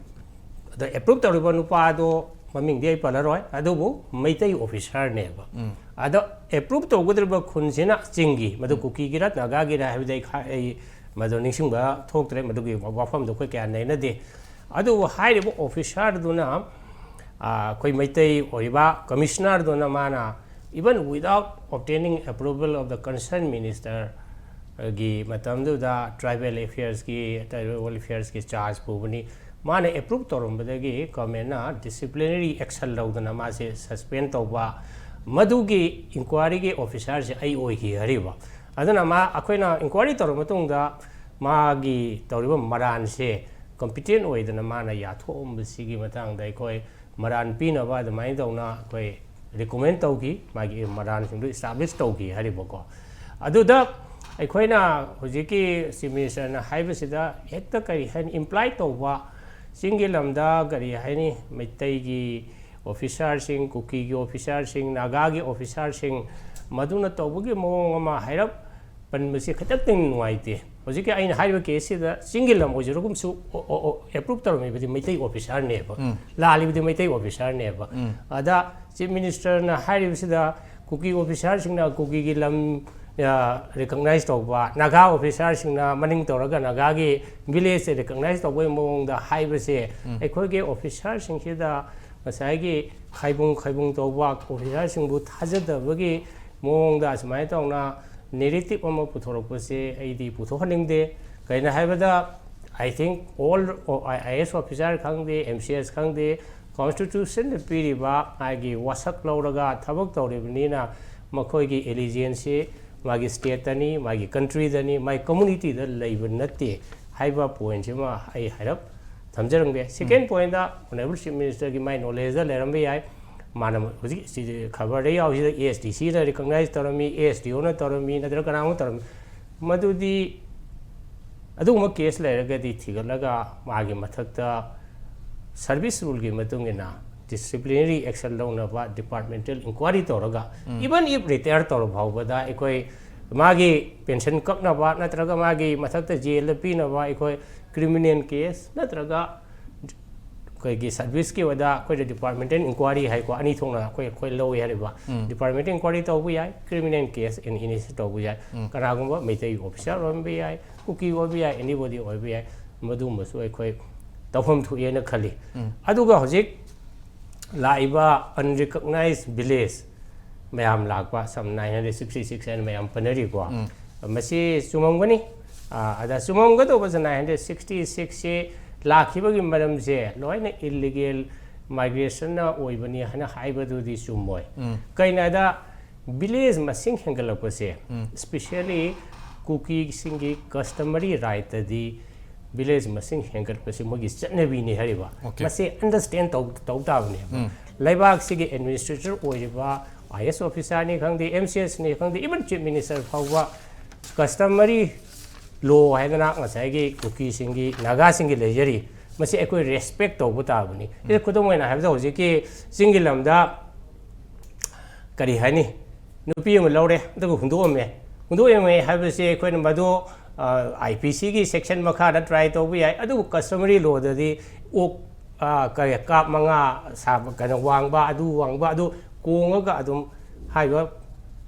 ꯑꯗ approve ꯇꯧꯔꯤꯕ ꯅꯨꯄꯥꯗꯣ ꯃꯃꯤꯡꯗꯤ ꯑꯩ ꯄꯜꯂꯔꯣꯏ, ꯑꯗꯨꯕꯨ ꯃꯩꯇꯩ officer ꯅꯦꯕ꯫ ꯎꯝ꯫ ꯑꯗ approve ꯇꯧꯒꯗꯧꯔꯤꯕ ꯈꯨꯟꯁꯤꯅ ꯆꯤꯡꯒꯤ, ꯃꯗꯨ ꯎꯝ꯫ ꯀꯨꯀꯤꯒꯤꯔ ꯅꯥꯒꯥꯒꯤꯔ ꯍꯥꯏꯕꯗꯤ ꯑꯩ ꯈ-, ꯑꯩ ꯃꯗꯨ ꯅꯤꯡꯁꯤꯡꯕ ꯊꯣꯛꯇ꯭ꯔꯦ, ꯃꯗꯨꯒꯤ ꯋꯥꯐꯝꯗꯣ ꯑꯩꯈꯣꯏ ꯀꯌꯥ ꯅꯩꯅꯗꯦ꯫ ꯑꯗꯨꯕꯨ ꯍꯥꯏꯔꯤꯕ officer ꯗꯨꯅ, ꯑ, ꯑꯩꯈꯣꯏ ꯃꯩꯇꯩ ꯑꯣꯏꯔꯤꯕ commissioner ꯗꯨꯅ ꯃꯥꯅ even without obtaining approval of the concerned minister ꯒꯤ ꯃꯇꯝꯗꯨꯗ tribal affairs ꯀꯤ, tribal affairs ꯀꯤ charge ꯄꯨꯕꯅꯤ꯫ ꯃꯥꯅ approve ꯇꯧꯔꯝꯕꯗꯒꯤ government ꯅ disciplinary action ꯂꯧꯗꯅ ꯃꯥꯁꯦ suspend ꯇꯧꯕ, ꯃꯗꯨꯒꯤ inquiry ꯒꯤ officer ꯁꯦ ꯑꯩ ꯑꯣꯏꯈꯤ ꯍꯥꯏꯔꯤꯕ꯫ ꯑꯗꯨꯅ ꯃꯥ, ꯑꯩꯈꯣꯏꯅ inquiry ꯇꯧꯔꯕ ꯃꯇꯨꯡꯗ ꯃꯥꯒꯤ ꯇꯧꯔꯤꯕ ꯃꯔꯥꯟꯁꯦ competent ꯑꯣꯏꯗꯅ ꯃꯥꯅ ꯌꯥꯊꯣꯛꯑꯝꯕꯁꯤꯒꯤ ꯃꯇꯥꯡꯗ ꯑꯩꯈꯣꯏ ꯃꯔꯥꯟ ꯄꯤꯅꯕ ꯑꯗꯨꯃꯥꯏꯅ ꯇꯧꯅ ꯑꯩꯈꯣꯏ recommend ꯇꯧꯈꯤ, ꯃꯥꯒꯤ ꯃꯔꯥꯟꯁꯤꯡꯗꯨ establish ꯇꯧꯈꯤ ꯍꯥꯏꯔꯤꯕꯀꯣ꯫ ꯑꯗꯨꯗ ꯑꯩꯈꯣꯏꯅ ꯍꯧꯖꯤꯛꯀꯤ ꯆꯤꯐ ꯃꯤꯅꯤꯁꯇꯔꯅ ꯍꯥꯏꯕꯁꯤꯗ ꯍꯦꯛꯇ ꯀꯔꯤ ꯍꯥꯏꯅꯤ, ꯏꯝꯄ꯭ꯂꯥꯏ ꯇꯧꯕ, ꯆꯤꯡꯒꯤ ꯂꯝꯗ ꯀꯔꯤ ꯍꯥꯏꯅꯤ, ꯃꯩꯇꯩꯒꯤ ꯑꯣꯐꯤꯁꯥꯔꯁꯤꯡ, ꯀꯨꯀꯤꯒꯤ ꯑꯣꯐꯤꯁꯥꯔꯁꯤꯡ, ꯅꯥꯒꯥꯒꯤ ꯑꯣꯐꯤꯁꯥꯔꯁꯤꯡ, ꯃꯗꯨꯅ ꯇꯧꯕꯒꯤ ꯃꯑꯣꯡ ꯑꯃ ꯍꯥꯏꯔꯞ ꯄꯟꯕꯁꯤ ꯈꯤꯇꯪ ꯅꯨꯡꯉꯥꯏꯇꯦ꯫ ꯍꯧꯖꯤꯛꯀꯤ ꯑꯩꯅ ꯍꯥꯏꯔꯤꯕ ꯀꯦꯁꯁꯤꯗ ꯆꯤꯡꯒꯤ ꯂꯝ ꯑꯣꯏꯖꯔꯒꯨꯝꯁꯨ ꯑꯦꯄ꯭ꯔꯨꯞ ꯇꯧꯔꯝꯃꯤꯕꯗꯤ ꯃꯩꯇꯩ ꯑꯣꯐꯤꯁꯥꯔꯅꯦꯕ, ꯂꯥꯜꯂꯤꯕꯗꯤ ꯃꯩꯇꯩ ꯑꯣꯐꯤꯁꯥꯔꯅꯦꯕ꯫ ꯑꯗ ꯆꯤꯐ ꯃꯤꯅꯤꯁꯇꯔꯅ ꯍꯥꯏꯔꯤꯕꯁꯤꯗ ꯀꯨꯀꯤ ꯑꯣꯐꯤꯁꯥꯔꯁꯤꯡꯅ ꯀꯨꯀꯤꯒꯤ ꯂꯝ ꯔꯤꯀꯛꯅꯥꯏꯁ ꯇꯧꯕ, ꯅꯥꯒꯥ ꯑꯣꯐꯤꯁꯥꯔꯁꯤꯡꯅ ꯃꯅꯤꯡ ꯇꯧꯔꯒ ꯅꯥꯒꯥꯒꯤ ꯚꯤꯂꯦꯖꯁꯦ ꯔꯤꯀꯛꯅꯥꯏꯁ ꯇꯧꯕꯒꯤ ꯃꯑꯣꯡꯗ ꯍꯥꯏꯕꯁꯦ, ꯑꯩꯈꯣꯏꯒꯤ ꯑꯣꯐꯤꯁꯥꯔꯁꯤꯡꯁꯤꯗ ꯉꯁꯥꯏꯒꯤ ꯈꯥꯏꯕꯨꯡ ꯈꯥꯏꯕꯨꯡ ꯇꯧꯕ, ꯑꯣꯐꯤꯁꯥꯔꯁꯤꯡꯕꯨ ꯊꯥꯖꯗꯕꯒꯤ ꯃꯑꯣꯡꯗ ꯑꯁꯨꯃꯥꯏꯅ ꯇꯧꯅ ꯅꯦꯔꯦꯇꯤꯞ ꯑꯃ ꯄꯨꯊꯣꯔꯛꯄꯁꯦ ꯑꯩꯗꯤ ꯄꯨꯊꯣꯛꯍꯟꯅꯤꯡꯗꯦ꯫ ꯀꯩꯅꯣ ꯍꯥꯏꯕꯗ, I think all I A S officer ꯈꯪꯗꯦ, M C S ꯈꯪꯗꯦ, ꯀꯣꯟꯁꯇꯤꯇ꯭ꯌꯨꯁꯟꯗ ꯄꯤꯔꯤꯕ ꯃꯥꯒꯤ ꯋꯥꯁꯛ ꯂꯧꯔꯒ ꯊꯕꯛ ꯇꯧꯔꯤꯕꯅꯤꯅ ꯃꯈꯣꯏꯒꯤ ꯑꯦꯂꯤꯖꯦꯟꯁꯁꯤ ꯃꯥꯒꯤ ꯁ꯭ꯇꯦꯠꯇꯅꯤ, ꯃꯥꯒꯤ ꯀꯟꯇ꯭ꯔꯤꯗꯅꯤ, ꯃꯥꯒꯤ ꯀꯝꯃꯨꯅꯤꯇꯤꯗ ꯂꯩꯕ ꯅꯠꯇꯦ ꯍꯥꯏꯕ ꯄꯣꯏꯟꯁꯤꯃ ꯑꯩ ꯍꯥꯏꯔꯞ ꯊꯝꯖꯔꯝꯒꯦ꯫ ꯁꯦꯀꯦꯟ ꯄꯣꯏꯟꯗ, ꯑꯣꯅꯔꯦꯕꯜ ꯆꯤꯐ ꯃꯤꯅꯤꯁꯇꯔꯒꯤ ꯃꯥꯏ ꯅꯣꯂꯦꯖꯇ ꯂꯩꯔꯝꯕ ꯌꯥꯏ, ꯃꯥꯅ ꯍꯧꯖꯤꯛ ꯁꯤ ꯈꯕꯔꯗ ꯌꯥꯎꯔꯤꯁꯤꯗ A S D Cꯅ ꯔꯤꯀꯛꯅꯥꯏꯁ ꯇꯧꯔꯝꯃꯤ, A S D Oꯅ ꯇꯧꯔꯝꯃꯤ, ꯅꯠꯇ꯭ꯔꯒ ꯀꯅꯥꯒꯨꯝꯕ ꯇꯧꯔꯝꯃꯤ, ꯃꯗꯨꯗꯤ ꯑꯗꯨꯒꯨꯝꯕ ꯀꯦꯁ ꯂꯩꯔꯒꯗꯤ ꯊꯤꯒꯠꯂꯒ ꯃꯥꯒꯤ ꯃꯊꯛꯇ ꯁꯔꯚꯤꯁ ꯔꯨꯜꯒꯤ ꯃꯇꯨꯡ ꯏꯟꯅ ꯗꯤꯁꯤꯄ꯭ꯂꯤꯅꯔꯤ ꯑꯦꯛꯁꯟ ꯂꯧꯅꯕ ꯗꯤꯄꯥꯔꯠꯃꯦꯟꯇꯦꯜ ꯏꯟꯀ꯭ꯋꯥꯏꯔꯤ ꯇꯧꯔꯒ, ꯏꯚꯟ ꯏꯐ ꯔꯤꯇꯥꯌꯔ ꯇꯧꯔ ꯐꯥꯎꯕꯗ ꯑꯩꯈꯣꯏ ꯃꯥꯒꯤ ꯄꯦꯟꯁꯟ ꯀꯛꯅꯕ ꯅꯠꯇ꯭ꯔꯒ ꯃꯥꯒꯤ ꯃꯊꯛꯇ ꯖꯦꯜꯗ ꯄꯤꯅꯕ ꯑꯩꯈꯣꯏ ꯀ꯭ꯔꯤꯃꯤꯅꯦꯜ ꯀꯦꯁ ꯅꯠꯇ꯭ꯔꯒ ꯑꯩꯈꯣꯏꯒꯤ ꯁꯔꯚꯤꯁꯀꯤ ꯑꯣꯏꯗ ꯑꯩꯈꯣꯏꯗ ꯗꯤꯄꯥꯔꯠꯃꯦꯟꯇꯦꯜ ꯏꯟꯀ꯭ꯋꯥꯏꯔꯤ ꯍꯥꯏꯀꯣ, ꯑꯅꯤ ꯊꯣꯛꯅ ꯑꯩꯈꯣꯏ ꯑꯩꯈꯣꯏ ꯂꯧꯏ ꯍꯥꯏꯔꯤꯕ꯫ ꯗꯤꯄꯥꯔꯠꯃꯦꯟꯇꯦꯜ ꯏꯟꯀ꯭ꯋꯥꯏꯔꯤ ꯇꯧꯕ ꯌꯥꯏ, ꯀ꯭ꯔꯤꯃꯤꯅꯦꯜ ꯀꯦꯁ ꯏꯅꯤꯁꯤꯌꯦꯠ ꯇꯧꯕ ꯌꯥꯏ꯫ ꯀꯅꯥꯒꯨꯝꯕ ꯃꯩꯇꯩ ꯑꯣꯐꯤꯁꯥꯔ ꯑꯣꯏꯔꯝꯕ ꯌꯥꯏ, ꯀꯨꯀꯤ ꯑꯣꯏꯕ ꯌꯥꯏ, ꯑꯦꯅꯤꯕꯣꯗꯤ ꯑꯣꯏꯕ ꯌꯥꯏ꯫ ꯃꯗꯨꯒꯨꯝꯕꯁꯨ ꯑꯩꯈꯣꯏ ꯇꯧꯐꯝ ꯊꯣꯛꯑꯦꯅ ꯈꯜꯂꯤ꯫ ꯑꯗꯨꯒ ꯍꯧꯖꯤꯛ ꯂꯥꯛꯏꯕ ꯑꯟꯔꯤꯀꯛꯅꯥꯏꯖ ꯚꯤꯂꯦꯖ ꯃꯌꯥꯝ ꯂꯥꯛꯄ, ꯁꯝ nine hundred sixty six ꯍꯥꯏꯅ ꯃꯌꯥꯝ ꯄꯟꯅꯔꯤꯀꯣ꯫ ꯃꯁꯤ ꯆꯨꯝꯃꯝꯒꯅꯤ꯫ ꯑꯥ, ꯑꯗ ꯆꯨꯝꯃꯝꯒꯗꯧꯕꯁꯦ nine hundred sixty six ꯁꯤ ꯂꯥꯛꯈꯤꯕꯒꯤ ꯃꯔꯝꯁꯦ ꯂꯣꯏꯅ ꯏꯜꯂꯤꯒꯦꯜ ꯃꯥꯏꯒ꯭ꯔꯦꯁꯟꯅ ꯑꯣꯏꯕꯅꯤ ꯍꯥꯏꯅ ꯍꯥꯏꯕꯗꯨꯗꯤ ꯆꯨꯝꯃꯣꯏ꯫ ꯀꯩꯅꯣ ꯍꯥꯏꯗ, ꯚꯤꯂꯦꯖ ꯃꯁꯤꯡ ꯍꯦꯟꯒꯠꯂꯛꯄꯁꯦ, ꯏꯁꯄꯤꯁꯦꯜꯂꯤ ꯀꯨꯀꯤꯁꯤꯡꯒꯤ ꯀꯁꯇꯃꯔꯤ ꯔꯥꯏꯠꯇꯗꯤ ꯚꯤꯂꯦꯖ ꯃꯁꯤꯡ ꯍꯦꯟꯒꯠꯄꯁꯤ ꯃꯣꯏꯒꯤ ꯆꯠꯅꯕꯤꯅꯤ ꯍꯥꯏꯔꯤꯕ꯫ Okay. ꯃꯁꯤ ꯑꯟꯗꯔꯁꯇꯦꯟ ꯇꯧ, ꯇꯧ ꯇꯥꯕꯅꯦꯕ꯫ ꯂꯩꯕꯥꯛꯁꯤꯒꯤ ꯑꯦꯗꯃꯤꯅꯤꯁꯇ꯭ꯔꯦꯇꯔ ꯑꯣꯏꯔꯤꯕ I A S officerꯅꯤ ꯈꯪꯗꯦ, M C Sꯅꯤ ꯈꯪꯗꯦ, even chief minister ꯐꯥꯎꯕ customary law ꯍꯥꯏꯗꯅ ꯉꯁꯥꯏꯒꯤ ꯀꯨꯀꯤꯁꯤꯡꯒꯤ, ꯅꯥꯒꯥꯁꯤꯡꯒꯤ ꯂꯩꯖꯔꯤ꯫ ꯃꯁꯤ ꯑꯩꯈꯣꯏ respect ꯇꯧꯕ ꯇꯥꯕꯅꯤ꯫ ꯁꯤꯗ ꯈꯨꯗꯝ ꯑꯣꯏꯅ ꯍꯥꯏꯕꯗ, ꯍꯧꯖꯤꯛꯀꯤ ꯆꯤꯡꯒꯤ ꯂꯝꯗ ꯀꯔꯤ ꯍꯥꯏꯅꯤ, ꯅꯨꯄꯤ ꯑꯃ ꯂꯧꯔꯦ ꯑꯗꯨꯒ ꯍꯨꯟꯗꯣꯛꯑꯝꯃꯦ꯫ ꯍꯨꯟꯗꯣꯛꯑꯝꯃꯦ ꯍꯥꯏꯕꯁꯤ ꯑꯩꯈꯣꯏꯅ ꯃꯗꯨ, ꯑ, I P C ꯒꯤ section ꯃꯈꯥꯗ try ꯇꯧꯕ ꯌꯥꯏ, ꯑꯗꯨꯕꯨ customary law ꯗꯗꯤ ꯑꯣꯛ, ꯑ, ꯀꯔꯤ, ꯀꯥꯞ ꯃꯉꯥ ꯁꯥꯕ, ꯀꯩꯅꯣ, ꯋꯥꯡꯕ, ꯑꯗꯨ ꯋꯥꯡꯕ, ꯑꯗꯨ ꯀꯣꯡꯉꯒ ꯑꯗꯨꯝ ꯍꯥꯏꯕ,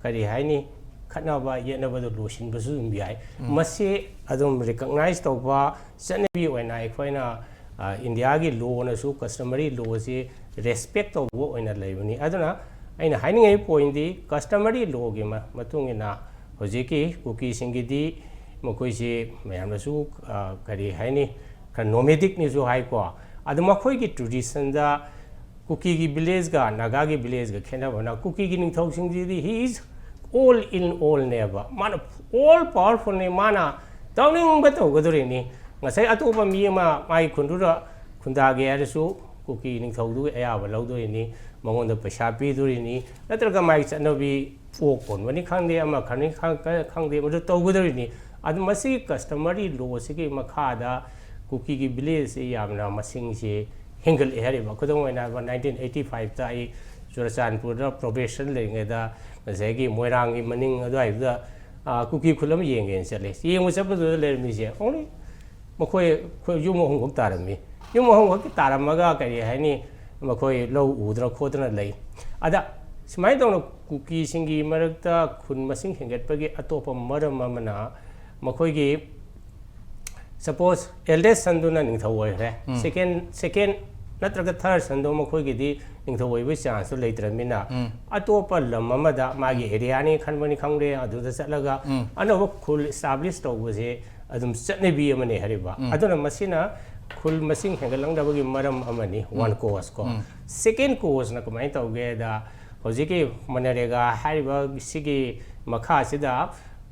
ꯀꯔꯤ ꯍꯥꯏꯅꯤ, ꯈꯠꯅꯕ ꯌꯦꯠꯅꯕꯗꯨ ꯂꯣꯏꯁꯤꯟꯕꯁꯨ ꯑꯗꯨꯝ ꯌꯥꯏ꯫ ꯃꯁꯤ ꯑꯗꯨꯝ recognize ꯇꯧꯕ ꯆꯠꯅꯕꯤ ꯑꯣꯏꯅ ꯑꯩꯈꯣꯏꯅ, ꯑ, ꯏꯟꯗꯤꯌꯥꯒꯤ law ꯅꯁꯨ customary law ꯁꯤ respect ꯇꯧꯕ ꯑꯣꯏꯅ ꯂꯩꯕꯅꯤ꯫ ꯑꯗꯨꯅ ꯑꯩꯅ ꯍꯥꯏꯅꯤꯡꯉꯤꯕ point ꯗꯤ customary law ꯒꯤ ꯃ-, ꯃꯇꯨꯡ ꯏꯟꯅ ꯍꯧꯖꯤꯛꯀꯤ ꯀꯨꯀꯤꯁꯤꯡꯒꯤꯗꯤ ꯃꯈꯣꯏꯁꯤ ꯃꯌꯥꯝꯅꯁꯨ, ꯑ, ꯀꯔꯤ ꯍꯥꯏꯅꯤ, ꯈꯔ nomadic ꯅꯤꯁꯨ ꯍꯥꯏꯀꯣ꯫ ꯑꯗꯨ ꯃꯈꯣꯏꯒꯤ tradition ꯗ ꯀꯨꯀꯤꯒꯤ village ꯒ ꯅꯥꯒꯥꯒꯤ village ꯒ ꯈꯦꯠꯅꯕꯅ, ꯀꯨꯀꯤꯒꯤ ꯅꯤꯡꯊꯧꯁꯤꯡꯁꯤꯗꯤ he is all in all ꯅꯦꯕ, ꯃꯥꯅ all powerful ꯅꯤ, ꯃꯥꯅ ꯇꯧꯅꯤꯡꯕ ꯇꯧꯒꯗꯣꯔꯤꯅꯤ꯫ ꯉꯁꯥꯏ ꯑꯇꯣꯞꯄ ꯃꯤ ꯑꯃ ꯃꯥꯒꯤ ꯈꯨꯟꯗꯨꯗ ꯈꯨꯟꯗꯥꯒꯦ ꯍꯥꯏꯔꯁꯨ ꯀꯨꯀꯤ ꯅꯤꯡꯊꯧꯗꯨꯒꯤ ꯑꯌꯥꯕ ꯂꯧꯗꯣꯔꯤꯅꯤ, ꯃꯉꯣꯟꯗ ꯄꯩꯁꯥ ꯄꯤꯗꯣꯔꯤꯅꯤ, ꯅꯠꯇ꯭ꯔꯒ ꯃꯥꯒꯤ ꯆꯠꯅꯕꯤ ꯑꯣꯛ ꯀꯣꯟꯕꯅꯤ ꯈꯪꯗꯦ, ꯑꯃ ꯈꯪꯅꯤ ꯈꯪ-, ꯈꯪꯗꯦ, ꯃꯗꯨ ꯇꯧꯒꯗꯧꯔꯤꯅꯤ꯫ ꯑꯗꯨ ꯃꯁꯤꯒꯤ customary law ꯁꯤꯒꯤ ꯃꯈꯥꯗ ꯀꯨꯀꯤꯒꯤ village ꯁꯤ ꯌꯥꯝꯅ ꯃꯁꯤꯡꯁꯤ ꯍꯦꯟꯒꯠꯂꯛꯑꯦ ꯍꯥꯏꯔꯤꯕ꯫ ꯈꯨꯗꯝ ꯑꯣꯏꯅ ꯍꯥꯏꯕ, nineteen eighty five ꯇ ꯑꯩ ꯆꯨꯔꯆꯥꯟꯄꯨꯔꯗ probation ꯂꯩꯔꯤꯉꯩꯗ ꯉꯁꯥꯏꯒꯤ ꯃꯣꯏꯔꯥꯡꯒꯤ ꯃꯅꯤꯡ ꯑꯗꯨꯋꯥꯏꯗꯨꯗ, ꯑ, ꯀꯨꯀꯤ ꯈꯨꯜ ꯑꯃ ꯌꯦꯡꯒꯦꯅ ꯆꯠꯂꯦ꯫ ꯌꯦꯡꯕ ꯆꯠꯄꯗꯨꯗ ꯂꯩꯔꯝꯃꯤꯁꯦ only ꯃꯈꯣꯏ, ꯑꯩꯈꯣꯏ ꯌꯨꯝ ꯑꯍꯨꯝꯈꯛ ꯇꯥꯔꯝꯃꯤ꯫ ꯌꯨꯝ ꯑꯍꯨꯝꯈꯛꯀꯤ ꯇꯥꯔꯝꯃꯒ, ꯀꯔꯤ ꯍꯥꯏꯅꯤ, ꯃꯈꯣꯏ ꯂꯧ ꯎꯗꯅ ꯈꯣꯠꯇꯅ ꯂꯩ꯫ ꯑꯗ ꯁꯨꯃꯥꯏꯅ ꯇꯧꯅ ꯀꯨꯀꯤꯁꯤꯡꯒꯤ ꯃꯔꯛꯇ ꯈꯨꯟ ꯃꯁꯤꯡ ꯍꯦꯟꯒꯠꯄꯒꯤ ꯑꯇꯣꯞꯄ ꯃꯔꯝ ꯑꯃꯅ, ꯃꯈꯣꯏꯒꯤ, suppose, eldest son ꯗꯨꯅ ꯅꯤꯡꯊꯧ ꯑꯣꯏꯈ꯭ꯔꯦ, second, second ꯅꯠꯇ꯭ꯔꯒ third son ꯗꯣ ꯃꯈꯣꯏꯒꯤꯗꯤ ꯅꯤꯡꯊꯧ ꯑꯣꯏꯕꯒꯤ chance ꯇꯣ ꯂꯩꯇ꯭ꯔꯕꯅꯤꯅ, ꯑꯇꯣꯞꯄ ꯂꯝ ꯑꯃꯗ ꯃꯥꯒꯤ area ꯅꯤ ꯈꯟꯕꯅꯤ ꯈꯪꯗꯦ, ꯑꯗꯨꯗ ꯆꯠꯂꯒ ꯑꯅꯧꯕ ꯈꯨꯜ establish ꯇꯧꯕꯁꯦ ꯑꯗꯨꯝ ꯆꯠꯅꯕꯤ ꯑꯃꯅꯦ ꯍꯥꯏꯔꯤꯕ꯫ ꯑꯗꯨꯅ ꯃꯁꯤꯅ ꯈꯨꯜ ꯃꯁꯤꯡ ꯍꯦꯟꯒꯠꯂꯛꯅꯕꯒꯤ ꯃꯔꯝ ꯑꯃꯅꯤ, one cause ꯀꯣ꯫ Second cause ꯅ ꯀꯃꯥꯏꯅ ꯇꯧꯒꯦꯗ, ꯍꯧꯖꯤꯛꯀꯤ ꯃꯅꯔꯦꯒꯥ ꯍꯥꯏꯔꯤꯕ ꯁꯤꯒꯤ ꯃꯈꯥꯁꯤꯗ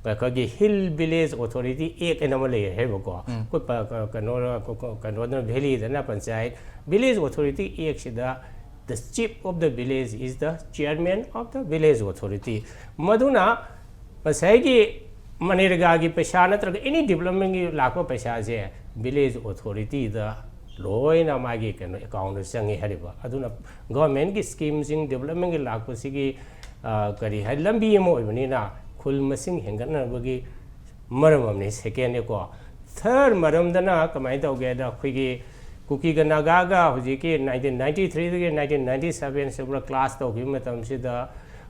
ꯑꯩꯈꯣꯏꯒꯤ Hill Village Authority Act ꯍꯥꯏꯅ ꯑꯃ ꯂꯩꯔꯦ ꯍꯥꯏꯕꯀꯣ꯫ ꯑꯩꯈꯣꯏ ꯄ-, ꯀ-, ꯀꯩꯅꯣ, ꯀ-, ꯀ-, ꯀꯩꯅꯣꯗꯅ, valley ꯗꯅ ꯄꯟꯆꯥꯌꯠ꯫ Village Authority Act ꯁꯤꯗ the chief of the village is the chairman of the village authority꯫ ꯃꯗꯨꯅ ꯉꯁꯥꯏꯒꯤ ꯃꯅꯦꯔꯒꯥꯒꯤ ꯄꯩꯁꯥ ꯅꯠꯇ꯭ꯔꯒ ꯑꯦꯅꯤ ꯗꯤꯕꯂꯞꯃꯦꯟꯒꯤ ꯂꯥꯛꯄ ꯄꯩꯁꯥꯁꯦ ꯚꯤꯂꯦꯖ ꯑꯣꯊꯣꯔꯤꯇꯤꯗ ꯂꯣꯏꯅ ꯃꯥꯒꯤ ꯀꯩꯅꯣ ꯑꯦꯀꯥꯎꯟꯗ ꯆꯪꯉꯦ ꯍꯥꯏꯔꯤꯕ꯫ ꯑꯗꯨꯅ ꯒꯣꯔꯃꯦꯟꯒꯤ ꯁ꯭ꯀꯤꯝꯁꯤꯡ ꯗꯤꯕꯂꯞꯃꯦꯟꯒꯤ ꯂꯥꯛꯄꯁꯤꯒꯤ ꯀꯔꯤ ꯍꯥꯏ, ꯂꯝꯕꯤ ꯑꯃ ꯑꯣꯏꯕꯅꯤꯅ ꯈꯨꯜ ꯃꯁꯤꯡ ꯍꯦꯟꯒꯠꯅꯕꯒꯤ ꯃꯔꯝ ꯑꯃꯅꯤ꯫ ꯁꯦꯀꯦꯟꯅꯦꯀꯣ꯫ ꯊꯔꯗ ꯃꯔꯝꯗꯅ ꯀꯃꯥꯏꯅ ꯇꯧꯒꯦꯗ, ꯑꯩꯈꯣꯏꯒꯤ ꯀꯨꯀꯤꯒ ꯅꯥꯒꯥꯒ ꯍꯧꯖꯤꯛꯀꯤ ꯅꯥꯏꯟꯇꯤꯟ ꯅꯥꯏꯟꯇꯤ ꯊ꯭ꯔꯤꯗꯒꯤ ꯅꯥꯏꯟꯇꯤꯟ ꯅꯥꯏꯟꯇꯤ ꯁꯕꯦꯟ ꯁꯤ ꯄꯨꯔꯥ ꯀ꯭ꯂꯥꯁ ꯇꯧꯈꯤꯕ ꯃꯇꯝꯁꯤꯗ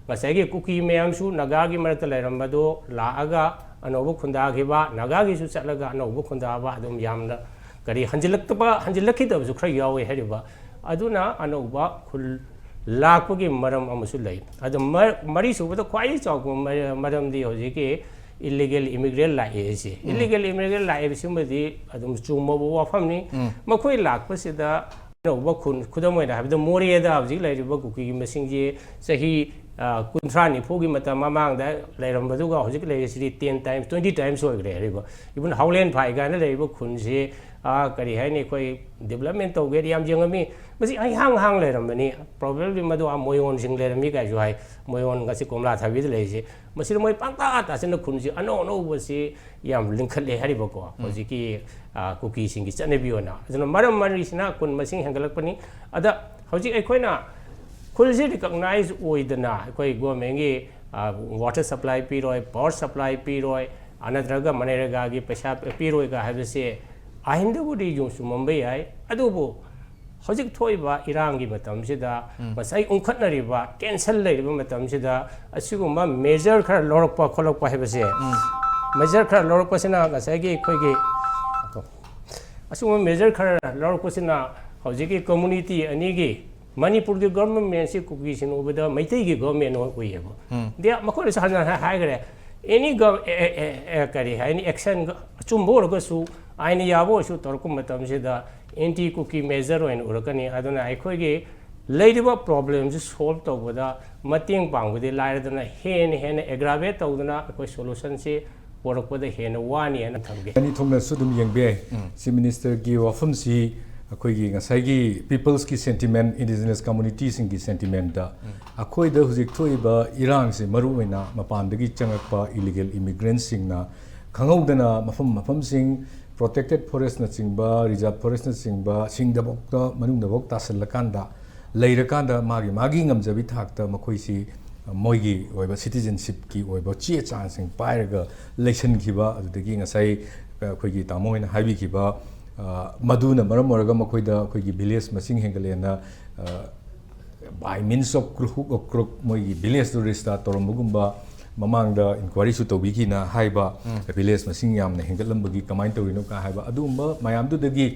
ꯉꯁꯥꯏꯒꯤ ꯀꯨꯀꯤ ꯃꯌꯥꯝꯁꯨ ꯅꯥꯒꯥꯒꯤ ꯃꯔꯛꯇ ꯂꯩꯔꯝꯕꯗꯣ ꯂꯥꯛꯑꯒ ꯑꯅꯧꯕ ꯈꯨꯟꯗꯥꯈꯤꯕ, ꯅꯥꯒꯥꯒꯤꯁꯨ ꯆꯠꯂꯒ ꯑꯅꯧꯕ ꯈꯨꯟꯗꯥꯕ, ꯑꯗꯨꯝ ꯌꯥꯝꯅ ꯀꯔꯤ ꯍꯟꯖꯤꯜꯂꯛꯇꯕ, ꯍꯟꯖꯤꯜꯂꯛꯈꯤꯗꯕꯁꯨ ꯈꯔ ꯌꯥꯎꯋꯦ ꯍꯥꯏꯔꯤꯕ꯫ ꯑꯗꯨꯅ ꯑꯅꯧꯕ ꯈꯨꯜ ꯂꯥꯛꯄꯒꯤ ꯃꯔꯝ ꯑꯃꯁꯨ ꯂꯩ꯫ ꯑꯗꯣ ꯃ-, ꯃꯔꯤꯁꯨꯕꯗ ꯈ꯭ꯋꯥꯏꯗꯒꯤ ꯆꯥꯎꯕ ꯃꯔ-, ꯃꯔꯝꯗꯤ ꯍꯧꯖꯤꯛꯀꯤ ꯏꯂꯤꯒꯦꯜ ꯏꯃꯤꯒ꯭ꯔꯦꯟ ꯂꯥꯛꯑꯦ ꯍꯥꯏꯁꯦ꯫ ꯏꯂꯤꯒꯦꯜ ꯏꯃꯤꯒ꯭ꯔꯦꯟ ꯂꯥꯛꯑꯦ ꯍꯥꯏꯕꯁꯤꯃꯗꯤ ꯑꯗꯨꯝ ꯆꯨꯝꯃꯕ ꯋꯥꯐꯝꯅꯤ꯫ ꯃꯈꯣꯏ ꯂꯥꯛꯄꯁꯤꯗ ꯑꯅꯧꯕ ꯈꯨꯟ, ꯈꯨꯗꯝ ꯑꯣꯏꯅ ꯍꯥꯏꯕꯗ ꯃꯣꯔꯦꯗ ꯍꯧꯖꯤꯛ ꯂꯩꯔꯤꯕ ꯀꯨꯀꯤꯒꯤ ꯃꯁꯤꯡꯁꯤ ꯆꯍꯤ, ꯑ, ꯀꯨꯟꯊ꯭ꯔꯥ ꯅꯤꯐꯨꯒꯤ ꯃꯇꯝ ꯃꯃꯥꯡꯗ ꯂꯩꯔꯝꯕꯗꯨꯒ ꯍꯧꯖꯤꯛ ꯂꯩꯔꯤꯁꯤꯗꯤ ten times, twenty times ꯑꯣꯏꯈ꯭ꯔꯦ ꯍꯥꯏꯔꯤꯕ꯫ Even ꯍꯥꯎꯂꯦꯟ ꯐꯥꯏ ꯀꯥꯏꯅ ꯂꯩꯔꯤꯕ ꯈꯨꯟꯁꯤ, ꯑ, ꯀꯔꯤ ꯍꯥꯏꯅꯤ, ꯑꯩꯈꯣꯏ ꯗꯤꯕꯂꯞꯃꯦꯟ ꯇꯧꯒꯦꯗꯤ ꯌꯥꯝ ꯌꯦꯡꯉꯝꯃꯤ, ꯃꯁꯤ ꯑꯩꯍꯥꯡ ꯍꯥꯡ ꯂꯩꯔꯝꯕꯅꯤ꯫ ꯄ꯭ꯔꯣꯕꯦꯕꯂꯤ ꯃꯗꯨ ꯑꯥ ꯃꯣꯌꯣꯟꯁꯤꯡ ꯂꯩꯔꯝꯃꯤ ꯀꯥꯏꯁꯨ ꯍꯥꯏ꯫ ꯃꯣꯌꯣꯟ ꯉꯁꯤ ꯀꯣꯝꯂꯥ ꯊꯥꯕꯤꯗ ꯂꯩꯔꯤꯁꯤ, ꯃꯁꯤꯗ ꯃꯣꯏ ꯄꯪꯇꯥ ꯇꯥꯁꯤꯟꯅ ꯈꯨꯟꯁꯤ ꯑꯅꯧ ꯑꯅꯧꯕꯁꯤ ꯌꯥꯝ ꯂꯤꯡꯈꯠꯂꯦ ꯍꯥꯏꯔꯤꯕꯀꯣ꯫ ꯍꯧꯖꯤꯛꯀꯤ, ꯑ, ꯀꯨꯀꯤꯁꯤꯡꯒꯤ ꯆꯠꯅꯕꯤ ꯑꯣꯏꯅ꯫ ꯑꯗꯨꯅ ꯃꯔꯝ ꯃꯔꯤꯁꯤꯅ ꯈꯨꯟ ꯃꯁꯤꯡ ꯍꯦꯟꯒꯠꯂꯛꯄꯅꯤ꯫ ꯑꯗ ꯍꯧꯖꯤꯛ ꯑꯩꯈꯣꯏꯅ ꯈꯨꯜꯁꯤ ꯔꯤꯀꯣꯛꯅꯥꯏꯖ ꯑꯣꯏꯗꯅ ꯑꯩꯈꯣꯏ ꯒꯣꯔꯃꯦꯟꯒꯤ, ꯑ, ꯋꯥꯇꯔ ꯁꯄ꯭ꯂꯥꯏ ꯄꯤꯔꯣꯏ, ꯄꯥꯋꯔ ꯁꯄ꯭ꯂꯥꯏ ꯄꯤꯔꯣꯏ, ꯑ, ꯅꯠꯇ꯭ꯔꯒ ꯃꯅꯦꯔꯦꯒꯥꯒꯤ ꯄꯩꯁꯥ ꯄꯤꯔꯣꯏꯒ ꯍꯥꯏꯕꯁꯦ ꯑꯥꯏꯟꯗꯕꯨꯗꯤ ꯌꯨꯝ ꯆꯨꯝꯃꯝꯕ ꯌꯥꯏ, ꯑꯗꯨꯕꯨ ꯍꯧꯖꯤꯛ ꯊꯣꯛꯏꯕ ꯏꯔꯥꯡꯒꯤ ꯃꯇꯝꯁꯤꯗ ꯉꯁꯥꯏ ꯎꯪꯈꯠꯅꯔꯤꯕ ꯇꯦꯟꯁꯟ ꯂꯩꯔꯤꯕ ꯃꯇꯝꯁꯤꯗ ꯑꯁꯤꯒꯨꯝꯕ ꯃꯦꯖꯔ ꯈꯔ ꯂꯧꯔꯛꯄ ꯈꯣꯠꯂꯛꯄ ꯍꯥꯏꯕꯁꯦ, ꯃꯦꯖꯔ ꯈꯔ ꯂꯧꯔꯛꯄꯁꯤꯅ ꯉꯁꯥꯏꯒꯤ ꯑꯩꯈꯣꯏꯒꯤ ꯑꯁꯤꯒꯨꯝꯕ ꯃꯦꯖꯔ ꯈꯔ ꯂꯧꯔꯛꯄꯁꯤꯅ ꯍꯧꯖꯤꯛꯀꯤ ꯀꯝꯃꯨꯅꯤꯇꯤ ꯑꯅꯤꯒꯤ, ꯃꯅꯤꯄꯨꯔꯒꯤ ꯒꯣꯔꯃꯦꯟꯁꯤ ꯀꯨꯀꯤꯁꯤꯡ ꯎꯕꯗ ꯃꯩꯇꯩꯒꯤ ꯒꯣꯔꯃꯦꯟ ꯑꯣꯏꯌꯦꯕ꯫ ꯗꯤ ꯃꯈꯣꯏꯅꯁꯨ ꯍꯟꯅ ꯍꯥꯏ-, ꯍꯥꯏꯈ꯭ꯔꯦ, ꯑꯦꯅꯤ ꯒ-, ꯑꯦ, ꯑꯦ, ꯑꯦ, ꯑꯦ, ꯀꯔꯤ ꯍꯥꯏꯅꯤ, ꯑꯦꯛꯁꯟ ꯑꯆꯨꯝꯕ ꯑꯣꯏꯔꯒꯁꯨ, ꯑꯥꯏꯟ ꯌꯥꯕ ꯑꯣꯏꯔꯁꯨ ꯇꯧꯔꯛꯄ ꯃꯇꯝꯁꯤꯗ ꯑꯦꯟꯇꯤ ꯀꯨꯀꯤ ꯃꯦꯖꯔ ꯑꯣꯏꯅ ꯎꯔꯛꯀꯅꯤ꯫ ꯑꯗꯨꯅ ꯑꯩꯈꯣꯏꯒꯤ ꯂꯩꯔꯤꯕ ꯄ꯭ꯔꯣꯕ꯭ꯂꯦꯝꯁꯤ ꯁꯣꯜꯕ ꯇꯧꯕꯗ ꯃꯇꯦꯡ ꯄꯥꯡꯕꯗꯤ ꯂꯥꯏꯔꯗꯅ ꯍꯦꯟꯅ ꯍꯦꯟꯅ ꯑꯦꯒ꯭ꯔꯥꯚꯦꯠ ꯇꯧꯗꯅ ꯑꯩꯈꯣꯏ ꯁꯣꯂꯨꯁꯟꯁꯤ ꯄꯨꯔꯛꯄꯗ ꯍꯦꯟꯅ ꯋꯥꯅꯤ ꯍꯥꯏꯅ ꯊꯝꯒꯦ꯫ ꯑꯅꯤ ꯊꯣꯛꯅꯁꯨ ꯑꯗꯨꯝ ꯌꯦꯡꯕ ꯌꯥꯏ꯫ ꯆꯤꯐ ꯃꯤꯅꯤꯁꯇꯔꯒꯤ ꯋꯥꯐꯝꯁꯤ ꯑꯩꯈꯣꯏꯒꯤ ꯉꯁꯥꯏꯒꯤ peopleꯁꯀꯤ sentiment, indigenous communityꯁꯤꯡꯒꯤ sentimentꯇ ꯑꯩꯈꯣꯏꯗ ꯍꯧꯖꯤꯛ ꯊꯣꯛꯏꯕ ꯏꯔꯥꯡꯁꯦ ꯃꯔꯨꯑꯣꯏꯅ ꯃꯄꯥꯟꯗꯒꯤ ꯆꯪꯉꯛꯄ illegal immigrantꯁꯤꯡꯅ ꯈꯪꯍꯧꯗꯅ ꯃꯐꯝ ꯃꯐꯝꯁꯤꯡ protected forestꯅꯆꯤꯡꯕ, reserve forestꯅꯆꯤꯡꯕ ꯁꯤꯡꯗꯐꯥꯎꯗ ꯃꯅꯨꯡꯗꯐꯥꯎ ꯇꯥꯁꯜꯂꯀꯥꯟꯗ ꯂꯩꯔꯀꯥꯟꯗ ꯃꯥꯒꯤ ꯃꯥꯒꯤ ꯉꯝꯖꯕꯤ ꯊꯥꯛꯇ ꯃꯈꯣꯏꯁꯤ ꯃꯣꯏꯒꯤ ꯑꯣꯏꯕ citizenshipꯀꯤ ꯑꯣꯏꯕ ꯆꯦ ꯆꯥꯡꯁꯤꯡ ꯄꯥꯏꯔꯒ ꯂꯩꯁꯟꯈꯤꯕ, ꯑꯗꯨꯗꯒꯤ ꯉꯁꯥꯏ ꯑꯩꯈꯣꯏꯒꯤ ꯇꯥꯃꯣ ꯍꯣꯏꯅ ꯍꯥꯏꯕꯤꯈꯤꯕ, ꯑ, ꯃꯗꯨꯅ ꯃꯔꯝ ꯑꯣꯏꯔꯒ ꯃꯈꯣꯏꯗ ꯑꯩꯈꯣꯏꯒꯤ village ꯃꯁꯤꯡ ꯍꯦꯟꯒꯠꯂꯦꯅ, ꯑ, by means of crook or crook ꯃꯣꯏꯒꯤ villageꯇꯨ register ꯇꯧꯔꯝꯕꯒꯨꯝꯕ, ꯃꯃꯥꯡꯗ inquiryꯁꯨ ꯇꯧꯕꯤꯈꯤꯅ ꯍꯥꯏꯕ, village ꯃꯁꯤꯡ ꯌꯥꯝꯅ ꯍꯦꯟꯒꯠꯂꯝꯕꯒꯤ ꯀꯃꯥꯏꯅ ꯇꯧꯔꯤꯅꯣ ꯀ ꯍꯥꯏꯕ ꯑꯗꯨꯒꯨꯝꯕ ꯃꯌꯥꯝꯗꯨꯗꯒꯤ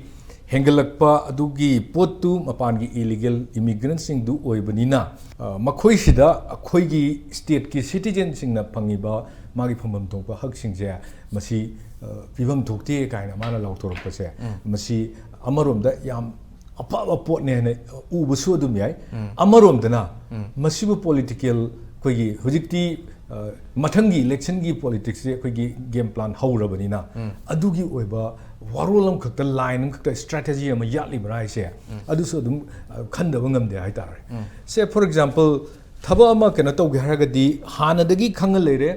ꯍꯦꯟꯒꯠꯂꯛꯄ ꯑꯗꯨꯒꯤ ꯄꯣꯠꯇꯨ ꯃꯄꯥꯟꯒꯤ illegal immigrantꯁꯤꯡꯗꯨ ꯑꯣꯏꯕꯅꯤꯅ, ꯑ, ꯃꯈꯣꯏꯁꯤꯗ ꯑꯩꯈꯣꯏꯒꯤ stateꯀꯤ citizenꯁꯤꯡꯅ ꯐꯪꯉꯤꯕ ꯃꯥꯒꯤ ꯐꯪꯐꯝ ꯊꯣꯛꯄ ꯍꯛꯁꯤꯡꯁꯦ ꯃꯁꯤ, ꯑ, ꯄꯤꯐꯝ ꯊꯣꯛꯇꯦ ꯀꯥꯏꯅ ꯃꯥꯅ ꯂꯥꯎꯊꯣꯔꯛꯄꯁꯦ, ꯃꯁꯤ ꯑꯃꯔꯣꯝꯗ ꯌꯥꯝ ꯑꯐꯕ ꯄꯣꯠꯅꯦ ꯍꯥꯏꯅ ꯎꯕꯁꯨ ꯑꯗꯨꯝ ꯌꯥꯏ꯫ ꯑꯃꯔꯣꯝꯗꯅ ꯃꯁꯤꯕꯨ political, ꯑꯩꯈꯣꯏꯒꯤ ꯍꯧꯖꯤꯛꯇꯤ, ꯑ, ꯃꯊꯪꯒꯤ electionꯒꯤ politicsꯁꯦ ꯑꯩꯈꯣꯏꯒꯤ game plan ꯍꯧꯔꯕꯅꯤꯅ, ꯑꯗꯨꯒꯤ ꯑꯣꯏꯕ ꯋꯥꯔꯣꯜ ꯑꯃꯈꯛꯇ, line ꯑꯃꯈꯛꯇ, strategy ꯑꯃ ꯌꯥꯠꯂꯤꯕ꯭ꯔꯥ ꯍꯥꯏꯁꯦ, ꯑꯗꯨꯁꯨ ꯑꯗꯨꯝ, ꯑ, ꯈꯟꯗꯕ ꯉꯝꯗꯦ ꯍꯥꯏꯇꯥꯔꯦ꯫ Say, for example, ꯊꯕꯛ ꯑꯃ ꯀꯩꯅꯣ ꯇꯧꯒꯦ ꯍꯥꯏꯔꯒꯗꯤ ꯍꯥꯟꯅꯗꯒꯤ ꯈꯪꯉ ꯂꯩꯔꯦ,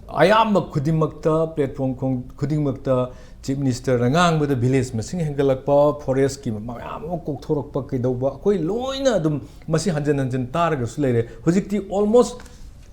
ꯑꯌꯥꯝꯕ ꯈꯨꯗꯤꯡꯃꯛꯇ, platform ꯈꯣꯡ-, ꯈꯨꯗꯤꯡꯃꯛꯇ Chief Ministerꯅ ꯉꯥꯡꯕꯗ village ꯃꯁꯤꯡ ꯍꯦꯟꯒꯠꯂꯛꯄ, forestꯀꯤ ꯃꯌꯥꯝ ꯑꯃ ꯀꯣꯛꯊꯣꯔꯛꯄ, ꯀꯩꯗꯧꯕ, ꯑꯩꯈꯣꯏ ꯂꯣꯏꯅ ꯑꯗꯨꯝ ꯃꯁꯤ ꯍꯟꯖꯤꯟ ꯍꯟꯖꯤꯟ ꯇꯥꯔꯒꯁꯨ ꯂꯩꯔꯦ꯫ ꯍꯧꯖꯤꯛꯇꯤ almost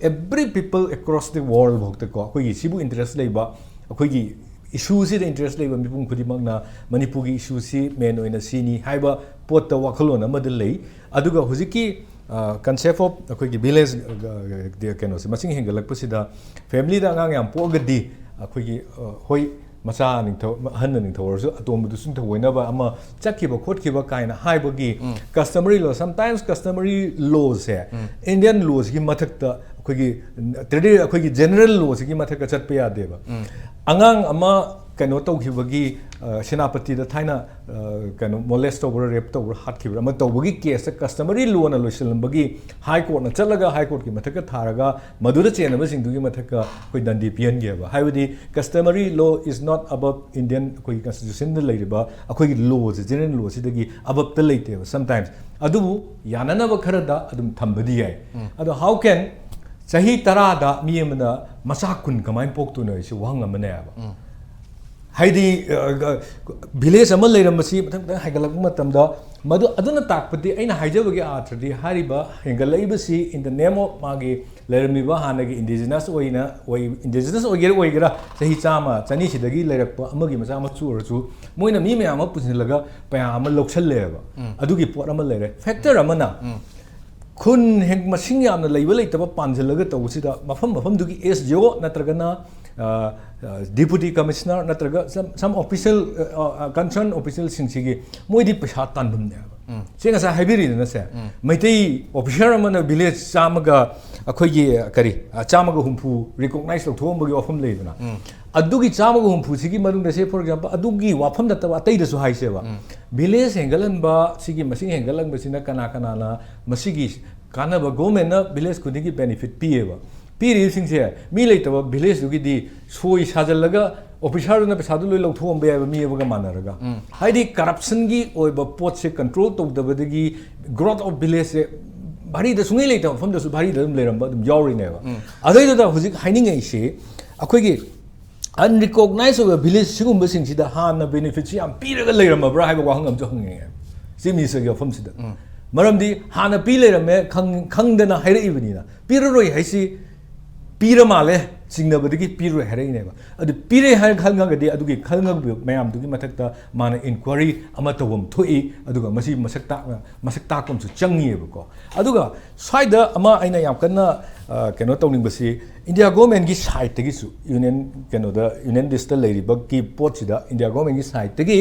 every people across the world ꯐꯥꯎꯗꯀꯣ, ꯑꯩꯈꯣꯏꯒꯤ ꯁꯤꯕꯨ interest ꯂꯩꯕ, ꯑꯩꯈꯣꯏꯒꯤ issueꯁꯤꯗ interest ꯂꯩꯕ ꯃꯤꯄꯨꯝ ꯈꯨꯗꯤꯡꯃꯛꯅ ꯃꯅꯤꯄꯨꯔꯒꯤ issueꯁꯤ main ꯑꯣꯏꯅ ꯁꯤꯅꯤ ꯍꯥꯏꯕ ꯄꯣꯠꯇ ꯋꯥꯈꯜꯂꯣꯟ ꯑꯃꯗ ꯂꯩ꯫ ꯑꯗꯨꯒ ꯍꯧꯖꯤꯛꯀꯤ, ꯑ, concept of ꯑꯩꯈꯣꯏꯒꯤ village, ꯑ, ꯀꯩꯅꯣꯁꯦ ꯃꯁꯤꯡ ꯍꯦꯟꯒꯠꯂꯛꯄꯁꯤꯗ familyꯗ ꯑꯉꯥꯡ ꯌꯥꯝ ꯄꯣꯛꯑꯒꯗꯤ ꯑꯩꯈꯣꯏꯒꯤ, ꯑ, ꯍꯣꯏ, ꯃꯆꯥ ꯅꯤꯡꯊꯧ, ꯑꯍꯟꯅ ꯅꯤꯡꯊꯧ ꯑꯣꯏꯔꯁꯨ ꯑꯇꯣꯝꯕꯗꯨꯁꯨ ꯊꯑꯣꯏꯅꯕ ꯑꯃ ꯆꯠꯈꯤꯕ ꯈꯣꯠꯈꯤꯕ ꯀꯥꯏꯅ ꯍꯥꯏꯕꯒꯤ customary law, sometimes customary lawꯁꯦ Indian lawꯁꯤꯒꯤ ꯃꯊꯛꯇ ꯑꯩꯈꯣꯏꯒꯤ tradi-, ꯑꯩꯈꯣꯏꯒꯤ general lawꯁꯤꯒꯤ ꯃꯊꯛꯇ ꯆꯠꯄ ꯌꯥꯗꯦꯕ꯫ ꯑꯉꯥꯡ ꯑꯃ ꯀꯩꯅꯣ ꯇꯧꯈꯤꯕꯒꯤ, ꯑ, ꯁꯦꯅꯥꯄꯇꯤꯗ ꯊꯥꯏꯅ, ꯑ, ꯀꯩꯅꯣ, ꯃꯣꯂꯦꯁ ꯇꯧꯕ꯭ꯔꯥ, ꯔꯦꯞ ꯇꯧꯕ꯭ꯔꯥ, ꯍꯥꯠꯈꯤꯕ꯭ꯔꯥ ꯑꯃ ꯇꯧꯕꯒꯤ ꯀꯦꯁꯇ ꯀꯁꯇꯃꯔꯤ ꯂꯣꯅ ꯂꯣꯏꯁꯤꯜꯂꯝꯕꯒꯤ ꯍꯥꯏ ꯀꯣꯔꯠꯅ ꯆꯠꯂꯒ ꯍꯥꯏ ꯀꯣꯔꯠꯀꯤ ꯃꯊꯛꯇ ꯊꯥꯔꯒ ꯃꯗꯨꯗ ꯆꯦꯟꯅꯕꯁꯤꯡꯗꯨꯒꯤ ꯃꯊꯛꯇ ꯑꯩꯈꯣꯏ ꯗꯟꯗꯤ ꯄꯤꯍꯟꯒꯦꯕ꯫ ꯍꯥꯏꯕꯗꯤ customary law is not above Indian, ꯑꯩꯈꯣꯏꯒꯤ constitutionꯗ ꯂꯩꯔꯤꯕ ꯑꯩꯈꯣꯏꯒꯤ ꯂꯣꯁꯦ, ꯖꯦꯅꯔꯦꯜ ꯂꯣꯁꯤꯗꯒꯤ ꯑꯕꯞꯇ ꯂꯩꯇꯦꯕ sometimes꯫ ꯑꯗꯨꯕꯨ ꯌꯥꯅꯅꯕ ꯈꯔꯗ ꯑꯗꯨꯝ ꯊꯝꯕꯗꯤ ꯌꯥꯏ꯫ ꯑꯗꯣ how can ꯆꯍꯤ ꯇꯔꯥꯗ ꯃꯤ ꯑꯃꯅ ꯃꯆꯥ ꯀꯨꯟ ꯀꯃꯥꯏꯅ ꯄꯣꯛꯇꯣꯏꯅꯣ ꯍꯥꯏꯁꯤ ꯋꯥꯍꯪ ꯑꯃꯅꯦꯕ꯫ ꯍꯥꯏꯗꯤ, ꯑ, ꯑ, ꯚꯤꯂꯦꯖ ꯑꯃ ꯂꯩꯔꯝꯕꯁꯤ ꯃꯊꯪ ꯃꯊꯪ ꯍꯥꯏꯒꯠꯂꯛꯄ ꯃꯇꯝꯗ, ꯃꯗꯨ, ꯑꯗꯨꯅ ꯇꯥꯛꯄꯗꯤ, ꯑꯩꯅ ꯍꯥꯏꯖꯕꯒꯤ ꯑꯥꯔꯊꯗꯤ, ꯍꯥꯏꯔꯤꯕ ꯍꯦꯟꯒꯠꯂꯛꯏꯕꯁꯤ in the name of ꯃꯥꯒꯤ ꯂꯩꯔꯝꯃꯤꯕ ꯍꯥꯟꯅꯒꯤ ꯏꯟꯗꯤꯖꯤꯅꯁ ꯑꯣꯏꯅ ꯑꯣꯏ-, ꯏꯟꯗꯤꯖꯤꯅꯁ ꯑꯣꯏꯒꯦꯔꯥ ꯑꯣꯏꯒꯦꯔꯥ, ꯆꯍꯤ ꯆꯥꯝꯃ, ꯆꯅꯤ ꯁꯤꯗꯒꯤ ꯂꯩꯔꯛꯄ ꯑꯃꯒꯤ ꯃꯆꯥ ꯃꯁꯨ ꯑꯣꯏꯔꯁꯨ, ꯃꯣꯏꯅ ꯃꯤ ꯃꯌꯥꯝ ꯑꯃ ꯄꯨꯁꯤꯜꯂꯒ ꯄꯩꯁꯥ ꯑꯃ ꯂꯧꯁꯜꯂꯦꯕ꯫ ꯑꯗꯨꯒꯤ ꯄꯣꯠ ꯑꯃ ꯂꯩꯔꯦ꯫ ꯐꯦꯛꯇꯔ ꯑꯃꯅ, ꯈꯨꯟ ꯍꯦꯛ ꯃꯁꯤꯡ ꯌꯥꯝꯅ ꯂꯩꯕ ꯂꯩꯇꯕ ꯄꯥꯟꯁꯤꯜꯂꯒ ꯇꯧꯕꯁꯤꯗ, ꯃꯐꯝ ꯃꯐꯝꯗꯨꯒꯤ ꯑꯦꯁ ꯗꯤ ꯑꯣ ꯅꯠꯇ꯭ꯔꯒꯅ, ꯑ, ꯑ, ꯗꯤꯄꯨꯇꯤ ꯀꯃꯤꯁꯅꯔ ꯅꯠꯇ꯭ꯔꯒ some, some official, ꯑ, ꯑ, concern officialꯁꯤꯡꯁꯤꯒꯤ, ꯃꯣꯏꯗꯤ ꯄꯩꯁꯥ ꯇꯥꯟꯐꯝꯅꯦꯕ꯫ ꯁꯤ ꯉꯁꯥꯏ ꯍꯥꯏꯕꯤꯔꯤꯗꯅ ꯁꯦ, ꯃꯩꯇꯩ ꯑꯣꯐꯤꯁꯥꯔ ꯑꯃꯅ ꯚꯤꯂꯦꯖ ꯆꯥꯝꯃꯒ, ꯑꯩꯈꯣꯏꯒꯤ, ꯀꯔꯤ, ꯑ, ꯆꯥꯝꯃꯒ ꯍꯨꯝꯐꯨ ꯔꯤꯀꯣꯛꯅꯥꯏꯖ ꯇꯧꯊꯣꯛꯑꯝꯕꯒꯤ ꯋꯥꯐꯝ ꯂꯩꯗꯅ, ꯑꯗꯨꯒꯤ ꯆꯥꯝꯃꯒ ꯍꯨꯝꯐꯨꯁꯤꯒꯤ ꯃꯅꯨꯡꯗ, ꯁꯦ, for example, ꯑꯗꯨꯒꯤ ꯋꯥꯐꯝ ꯅꯠꯇꯕ ꯑꯇꯩꯗꯁꯨ ꯍꯥꯏꯁꯦꯕ, ꯚꯤꯂꯦꯖ ꯍꯦꯟꯒꯠꯍꯟꯕ, ꯁꯤꯒꯤ ꯃꯁꯤꯡ ꯍꯦꯟꯒꯠꯍꯟꯕꯁꯤꯅ ꯀꯅꯥ ꯀꯅꯥꯅ ꯃꯁꯤꯒꯤ ꯀꯥꯟꯅꯕ, ꯒꯣꯔꯃꯦꯟꯅ ꯚꯤꯂꯦꯖ ꯈꯨꯗꯤꯡꯒꯤ ꯕꯦꯅꯤꯐꯤꯠ ꯄꯤꯌꯦꯕ꯫ ꯄꯤꯔꯤꯕꯁꯤꯡꯁꯦ ꯃꯤ ꯂꯩꯇꯕ ꯚꯤꯂꯦꯖꯇꯨꯒꯤꯗꯤ ꯁꯣꯏ ꯁꯥꯖꯜꯂꯒ ꯑꯣꯐꯤꯁꯥꯔꯗꯨꯅ ꯄꯩꯁꯥꯗꯨ ꯂꯣꯏ ꯂꯧꯊꯣꯛꯑꯝꯕ ꯌꯥꯏꯕ, ꯃꯤ ꯑꯃꯒ ꯃꯥꯟꯅꯔꯒ꯫ ꯍꯥꯏꯗꯤ ꯀꯔꯞꯁꯟꯒꯤ ꯑꯣꯏꯕ ꯄꯣꯠꯁꯦ ꯀꯟꯇ꯭ꯔꯣꯜ ꯇꯧꯗꯕꯗꯒꯤ growth of villageꯁꯦ ꯚꯥꯔꯤꯗ ꯁꯨꯡꯂꯩ ꯂꯩꯇꯕ ꯃꯐꯝꯗꯁꯨ ꯚꯥꯔꯤꯗ ꯑꯗꯨꯝ ꯂꯩꯔꯝꯕ ꯑꯗꯨꯝ ꯌꯥꯎꯔꯤꯅꯦꯕ꯫ ꯑꯗꯩꯗꯨꯗ ꯍꯧꯖꯤꯛ ꯍꯥꯏꯅꯤꯡꯉꯛꯏꯁꯤ, ꯑꯩꯈꯣꯏꯒꯤ ꯑꯟꯔꯤꯀꯣꯛꯅꯥꯏꯖ ꯑꯣꯏꯕ ꯚꯤꯂꯦꯖ ꯁꯤꯒꯨꯝꯕꯁꯤꯡꯁꯤꯗ ꯍꯥꯟꯅ ꯕꯦꯅꯤꯐꯤꯠꯁꯤ ꯌꯥꯝ ꯄꯤꯔꯒ ꯂꯩꯔꯝꯃꯕ꯭ꯔꯥ ꯍꯥꯏꯕ ꯋꯥꯍꯪ ꯑꯃꯁꯨ ꯍꯪꯅꯤꯡꯉꯦ꯫ ꯆꯤꯐ ꯃꯤꯅꯤꯁꯇꯔꯒꯤ ꯋꯥꯐꯝꯁꯤꯗ꯫ ꯃꯔꯝꯗꯤ ꯍꯥꯟꯅ ꯄꯤ ꯂꯩꯔꯝꯃꯦ, ꯈꯪ-, ꯈꯪꯗꯅ ꯍꯥꯏꯔꯛꯏꯕꯅꯤꯅ꯫ ꯄꯤꯔꯔꯣꯏ ꯍꯥꯏꯁꯤ ꯄꯤꯔ ꯃꯥꯜꯂꯦ ꯆꯤꯡꯅꯕꯗꯒꯤ ꯄꯤꯔꯔꯣꯏ ꯍꯥꯏꯔꯛꯏꯅꯦꯕ꯫ ꯑꯗꯨ ꯄꯤꯔꯦ ꯍꯥꯏꯅ ꯈꯪꯉꯒꯗꯤ ꯑꯗꯨꯒꯤ ꯈꯪꯉꯛꯄ ꯃꯌꯥꯝꯗꯨꯒꯤ ꯃꯊꯛꯇ ꯃꯥꯅ ꯏꯟꯀ꯭ꯋꯥꯏꯔꯤ ꯑꯃ ꯇꯧꯐꯝ ꯊꯣꯛꯏ, ꯑꯗꯨꯒ ꯃꯁꯤ ꯃꯁꯛ ꯇꯥꯛ-, ꯃꯁꯛ ꯇꯥꯛꯄ ꯑꯃꯁꯨ ꯆꯪꯉꯤꯑꯕꯀꯣ꯫ ꯑꯗꯨꯒ ꯁ꯭ꯋꯥꯏꯗ ꯑꯃ ꯑꯩꯅ ꯌꯥꯝ ꯀꯟꯅ, ꯑ, ꯀꯩꯅꯣ ꯇꯧꯅꯤꯡꯕꯁꯤ, ꯏꯟꯗꯤꯌꯥ ꯒꯣꯔꯃꯦꯟꯒꯤ ꯁꯥꯏꯠꯇꯒꯤꯁꯨ, ꯌꯨꯅꯤꯌꯟ, ꯀꯩꯅꯣꯗ, ꯌꯨꯅꯤꯌꯟ ꯂꯤꯁꯇ ꯂꯩꯔꯤꯕꯒꯤ ꯄꯣꯠꯁꯤꯗ ꯏꯟꯗꯤꯌꯥ ꯒꯣꯔꯃꯦꯟꯒꯤ ꯁꯥꯏꯠꯇꯒꯤ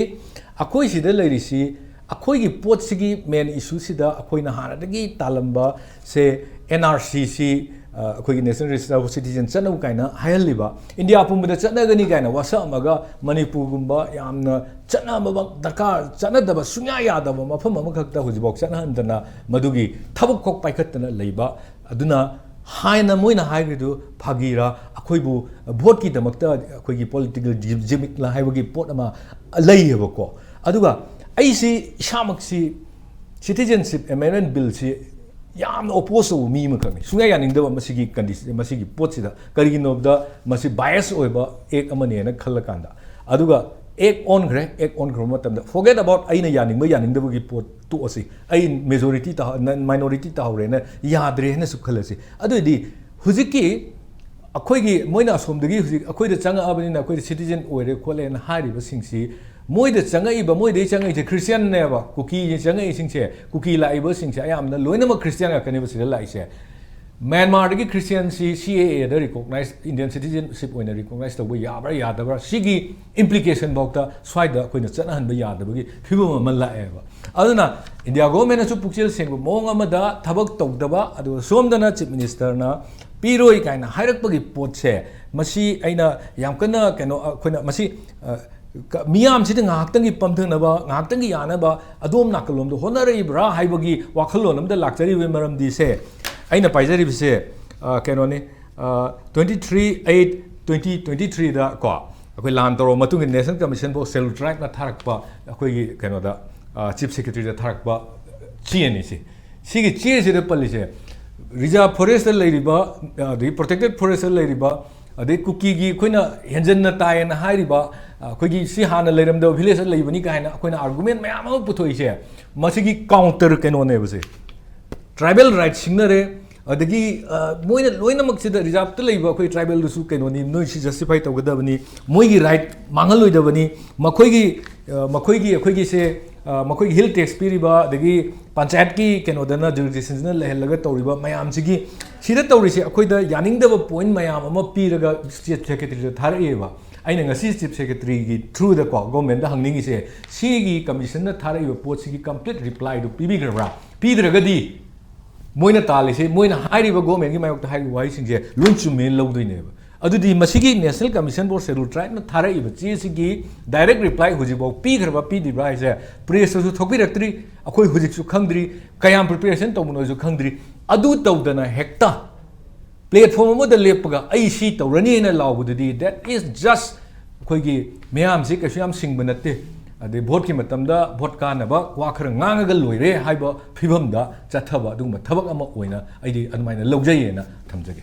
ꯑꯩꯈꯣꯏ ꯁꯤꯗ ꯂꯩꯔꯤꯁꯤ ꯑꯩꯈꯣꯏꯒꯤ ꯄꯣꯠꯁꯤꯒꯤ main issue ꯁꯤꯗ ꯑꯩꯈꯣꯏꯅ ꯍꯥꯟꯅꯗꯒꯤ ꯇꯥꯜꯂꯝꯕ ꯁꯦ, N R C ꯁꯤ, ꯑ, ꯑꯩꯈꯣꯏꯒꯤ National Register of Citizen ꯆꯠꯅꯕ ꯀꯥꯏꯅ ꯍꯥꯏꯍꯜꯂꯤꯕ, ꯏꯟꯗꯤꯌꯥ ꯄꯨꯝꯕꯗ ꯆꯠꯅꯒꯅꯤ ꯀꯥꯏꯅ ꯋꯥꯁꯛꯑꯝꯃꯒ, ꯃꯅꯤꯄꯨꯔꯒꯨꯝꯕ ꯌꯥꯝꯅ ꯆꯠꯅꯕꯃꯛ ꯗꯔꯀꯥꯔ, ꯆꯠꯅꯗꯕ, ꯁꯨꯡꯌꯥ ꯌꯥꯗꯕ ꯃꯐꯝ ꯑꯃꯈꯛꯇ ꯍꯧꯖꯤꯛꯐꯥꯎ ꯆꯠꯅꯍꯟꯗꯅ ꯃꯗꯨꯒꯤ ꯊꯕꯛ ꯈꯣꯛ ꯄꯥꯏꯈꯠꯇꯅ ꯂꯩꯕ꯫ ꯑꯗꯨꯅ ꯍꯥꯏꯅ ꯃꯣꯏꯅ ꯍꯥꯏꯈ꯭ꯔꯤꯗꯨ ꯐꯥꯒꯤꯔꯥ? ꯑꯩꯈꯣꯏꯕꯨ ꯚꯣꯠꯀꯤꯗꯃꯛꯇ ꯑꯩꯈꯣꯏꯒꯤ political gimmick ꯂ ꯍꯥꯏꯕꯒꯤ ꯄꯣꯠ ꯑꯃ ꯂꯩꯌꯦꯕꯀꯣ꯫ ꯑꯗꯨꯒ ꯑꯩꯁꯤ ꯏꯁꯥꯃꯛꯁꯤ Citizenship Amendment Bill ꯁꯤ ꯌꯥꯝꯅ oppose ꯇꯧꯕ ꯃꯤ ꯑꯃꯈꯛꯅꯤ, ꯁꯨꯡꯌꯥ ꯌꯥꯅꯤꯡꯗꯕ ꯃꯁꯤꯒꯤ condition, ꯃꯁꯤꯒꯤ ꯄꯣꯠꯁꯤꯗ꯫ ꯀꯔꯤꯒꯤꯅꯣꯗ ꯃꯁꯤ bias ꯑꯣꯏꯕ act ꯑꯃꯅꯦꯅ ꯈꯜꯂꯀꯥꯟꯗ꯫ ꯑꯗꯨꯒ act ꯑꯣꯟꯈ꯭ꯔꯦ, act ꯑꯣꯟꯈ꯭ꯔꯕ ꯃꯇꯝꯗ forget about ꯑꯩꯅ ꯌꯥꯅꯤꯡꯕ ꯌꯥꯅꯤꯡꯗꯕꯒꯤ ꯄꯣꯠ ꯇꯣꯛꯑꯁꯤ, ꯑꯩ majority ꯇꯥ-, minority ꯇꯥꯍꯧꯔꯦꯅ ꯌꯥꯗ꯭ꯔꯦ ꯍꯥꯏꯅꯁꯨ ꯈꯜꯂꯁꯤ꯫ ꯑꯗꯨꯑꯣꯏꯗꯤ ꯍꯧꯖꯤꯛꯀꯤ ꯑꯩꯈꯣꯏꯒꯤ, ꯃꯣꯏꯅ ꯑꯁꯣꯝꯗꯒꯤ ꯍꯧꯖꯤꯛ ꯑꯩꯈꯣꯏꯗ ꯆꯪꯉꯛꯑꯕꯅꯤꯅ ꯑꯩꯈꯣꯏꯗ citizen ꯑꯣꯏꯔꯦ ꯈꯣꯠꯂꯦꯅ ꯍꯥꯏꯔꯤꯕꯁꯤꯡꯁꯤ, ꯃꯣꯏꯗ ꯆꯪꯉꯛꯏꯕ, ꯃꯣꯏꯗꯒꯤ ꯆꯪꯉꯛꯏꯁꯦ Christian ꯅꯦꯕ꯫ ꯀꯨꯀꯤ ꯆꯪꯉꯛꯏꯁꯤꯡꯁꯦ, ꯀꯨꯀꯤ ꯂꯥꯛꯏꯕꯁꯤꯡꯁꯦ ꯑꯌꯥꯝꯕꯅ ꯂꯣꯏꯅꯃꯛ Christian ꯉꯥꯛꯇꯅꯦꯕ ꯁꯤꯗ ꯂꯥꯛꯏꯁꯦ꯫ ꯃ꯭ꯌꯥꯟꯃꯥꯔꯗꯒꯤ Christian ꯁꯤ C A A the recognize, Indian citizenship ꯑꯣꯏꯅ recognize ꯇꯧꯕ ꯌꯥꯕ꯭ꯔꯥ ꯌꯥꯗꯕ꯭ꯔꯥ, ꯁꯤꯒꯤ implication ꯐꯥꯎꯗ ꯁ꯭ꯋꯥꯏꯗ ꯑꯩꯈꯣꯏꯅ ꯆꯠꯅꯍꯟꯕ ꯌꯥꯗꯕꯒꯤ ꯐꯤꯕꯝ ꯑꯃ ꯂꯥꯛꯑꯦꯕ꯫ ꯑꯗꯨꯅ ꯏꯟꯗꯤꯌꯥ government ꯅꯁꯨ ꯄꯨꯛꯆꯦꯜ ꯁꯦꯡꯕ ꯃꯑꯣꯡ ꯑꯃꯗ ꯊꯕꯛ ꯇꯧꯗꯕ, ꯑꯗꯨꯒ ꯁꯣꯝꯗꯅ Chief Minister ꯅ ꯄꯤꯔꯣꯏ ꯀꯥꯏꯅ ꯍꯥꯏꯔꯛꯄꯒꯤ ꯄꯣꯠꯁꯦ, ꯃꯁꯤ ꯑꯩꯅ ꯌꯥꯝ ꯀꯟꯅ ꯀꯩꯅꯣ, ꯑꯩꯈꯣꯏꯅ ꯃꯁꯤ, ꯑ, ꯀ-, ꯃꯤꯌꯥꯝꯁꯤꯗ ꯉꯥꯏꯍꯥꯛꯇꯪꯒꯤ ꯄꯝꯊꯅꯕ, ꯉꯥꯏꯍꯥꯛꯇꯪꯒꯤ ꯌꯥꯅꯕ ꯑꯗꯣꯝ ꯅꯥꯀꯜꯂꯣꯝꯗ ꯍꯣꯠꯅꯔꯛꯏꯕ꯭ꯔꯥ ꯍꯥꯏꯕꯒꯤ ꯋꯥꯈꯜꯂꯣꯟ ꯑꯃꯗ ꯂꯥꯛꯆꯔꯤꯕꯒꯤ ꯃꯔꯝꯗꯤ ꯁꯦ, ꯑꯩꯅ ꯄꯥꯏꯖꯔꯤꯕꯁꯦ, ꯑ, ꯀꯩꯅꯣꯅꯤ, ꯑ, twenty three eight twenty twenty three ꯗ ꯀꯣ, ꯑꯩꯈꯣꯏ ꯂꯥꯟ ꯇꯧꯔꯕ ꯃꯇꯨꯡꯗ National Commission for Scheduled Tribe ꯅ ꯊꯥꯔꯛꯄ, ꯑꯩꯈꯣꯏꯒꯤ ꯀꯩꯅꯣꯗ, ꯑ, Chief Secretary ꯗ ꯊꯥꯔꯛꯄ ꯆꯦꯅꯤ ꯁꯤ꯫ ꯁꯤꯒꯤ ꯆꯦꯁꯤꯗ ꯄꯜꯂꯤꯁꯦ, reserve forest ꯇ ꯂꯩꯔꯤꯕ, ꯑ, ꯑꯗꯒꯤ protected forest ꯇ ꯂꯩꯔꯤꯕ, ꯑꯗꯩ ꯀꯨꯀꯤꯒꯤ ꯑꯩꯈꯣꯏꯅ ꯍꯦꯟꯖꯟꯅ ꯇꯥꯏꯌꯦꯅ ꯍꯥꯏꯔꯤꯕ, ꯑ, ꯑꯩꯈꯣꯏꯒꯤ ꯁꯤ ꯍꯥꯟꯅ ꯂꯩꯔꯝꯗꯕ village ꯇ ꯂꯩꯕꯅꯤ ꯀꯥꯏꯅ ꯑꯩꯈꯣꯏꯅ argument ꯃꯌꯥꯝ ꯑꯃ ꯄꯨꯊꯣꯛꯏꯁꯦ, ꯃꯁꯤꯒꯤ counter ꯀꯩꯅꯣꯅꯦꯕ ꯁꯦ꯫ Tribal right ꯁꯤꯡꯅꯔꯦ, ꯑꯗꯒꯤ, ꯑ, ꯃꯣꯏꯅ ꯂꯣꯏꯅꯃꯛꯁꯤꯗ reserve ꯇ ꯂꯩꯕ ꯑꯩꯈꯣꯏ tribal ꯗꯨꯁꯨ ꯀꯩꯅꯣꯅꯤ, ꯅꯣꯏ ꯁꯤ justify ꯇꯧꯒꯗꯕꯅꯤ, ꯃꯣꯏꯒꯤ right ꯃꯥꯡꯍꯜꯂꯣꯏꯗꯕꯅꯤ, ꯃꯈꯣꯏꯒꯤ, ꯑ, ꯃꯈꯣꯏꯒꯤ, ꯑꯩꯈꯣꯏꯒꯤꯁꯦ, ꯑ, ꯃꯈꯣꯏꯒꯤ ꯍꯤꯜ ꯇꯦꯛꯁ ꯄꯤꯔꯤꯕ, ꯑꯗꯒꯤ ꯄꯟꯆꯥꯌꯠꯀꯤ ꯀꯩꯅꯣꯗꯅ, ꯖꯨꯔꯤꯁꯗꯤꯛꯁꯟꯁꯤꯅ ꯂꯩꯍꯜꯂꯒ ꯇꯧꯔꯤꯕ ꯃꯌꯥꯝꯁꯤꯒꯤ, ꯁꯤꯗ ꯇꯧꯔꯤꯁꯦ ꯑꯩꯈꯣꯏꯗ ꯌꯥꯅꯤꯡꯗꯕ ꯄꯣꯏꯟꯠ ꯃꯌꯥꯝ ꯑꯃ ꯄꯤꯔꯒ ꯆꯤꯐ ꯁꯦꯀ꯭ꯔꯦꯇꯔꯤꯗ ꯊꯥꯔꯛꯑꯦꯕ꯫ ꯑꯩꯅ ꯉꯁꯤ ꯆꯤꯐ ꯁꯦꯀ꯭ꯔꯦꯇꯔꯤꯒꯤ ꯊ꯭ꯔꯨꯗꯀꯣ ꯒꯣꯔꯃꯦꯟꯗ ꯍꯪꯅꯤꯡꯉꯤꯁꯦ, ꯁꯤꯒꯤ ꯀꯃꯤꯁꯟꯅ ꯊꯥꯔꯛꯏꯕ ꯄꯣꯠꯁꯤꯒꯤ ꯀꯝꯄ꯭ꯂꯤꯠ ꯔꯤꯄ꯭ꯂꯥꯏꯗꯨ ꯄꯤꯕꯤꯈ꯭ꯔꯕ꯭ꯔꯥ? ꯄꯤꯗ꯭ꯔꯒꯗꯤ ꯃꯣꯏꯅ ꯇꯥꯜꯂꯤꯁꯦ, ꯃꯣꯏꯅ ꯍꯥꯏꯔꯤꯕ ꯒꯣꯔꯃꯦꯟꯒꯤ ꯃꯥꯌꯣꯛꯇ ꯍꯥꯏꯔꯤꯕ ꯋꯥꯍꯩꯁꯤꯡꯁꯦ ꯂꯣꯏ ꯆꯨꯝꯃꯦꯅ ꯂꯧꯗꯣꯏꯅꯦꯕ꯫ ꯑꯗꯨꯗꯤ ꯃꯁꯤꯒꯤ National Commission for Scheduled Tribeꯅ ꯊꯥꯔꯛꯏꯕ ꯆꯦꯁꯤꯒꯤ ꯗꯥꯏꯔꯦꯛ ꯔꯤꯄ꯭ꯂꯥꯏ ꯍꯧꯖꯤꯛꯐꯥꯎ ꯄꯤꯈ꯭ꯔꯕ ꯄꯤꯗ꯭ꯔꯤꯕ꯭ꯔꯥ ꯍꯥꯏꯁꯦ ꯄ꯭ꯔꯦꯁꯇꯁꯨ ꯊꯣꯛꯄꯤꯔꯛꯇ꯭ꯔꯤ, ꯑꯩꯈꯣꯏ ꯍꯧꯖꯤꯛꯁꯨ ꯈꯪꯗ꯭ꯔꯤ, ꯀꯌꯥꯝ ꯄ꯭ꯔꯤꯄꯦꯔꯦꯁꯟ ꯇꯧꯕꯅꯣꯁꯨ ꯈꯪꯗ꯭ꯔꯤ꯫ ꯑꯗꯨ ꯇꯧꯗꯅ ꯍꯦꯛꯇ ꯄ꯭ꯂꯦꯠꯐꯣꯝ ꯑꯃꯗ ꯂꯦꯞꯄꯒ "ꯑꯩ ꯁꯤ ꯇꯧꯔꯅꯤꯅ" ꯂꯥꯎꯕꯗꯨꯗꯤ, that is just ꯑꯩꯈꯣꯏꯒꯤ ꯃꯤꯌꯥꯝꯁꯤ ꯀꯩꯁꯨ ꯌꯥꯝ ꯁꯤꯡꯕ ꯅꯠꯇꯦ, ꯑꯗꯩ ꯚꯣꯠꯀꯤ ꯃꯇꯝꯗ ꯚꯣꯠ ꯀꯥꯟꯅꯕ ꯋꯥ ꯈꯔ ꯉꯥꯡꯉꯒ ꯂꯣꯏꯔꯦ ꯍꯥꯏꯕ ꯐꯤꯕꯝꯗ ꯆꯠꯊꯕ ꯑꯗꯨꯒꯨꯝꯕ ꯊꯕꯛ ꯑꯃ ꯑꯣꯏꯅ ꯑꯩꯗꯤ ꯑꯗꯨꯃꯥꯏꯅ ꯂꯧꯖꯩꯌꯦꯅ ꯊꯝꯖꯒꯦ꯫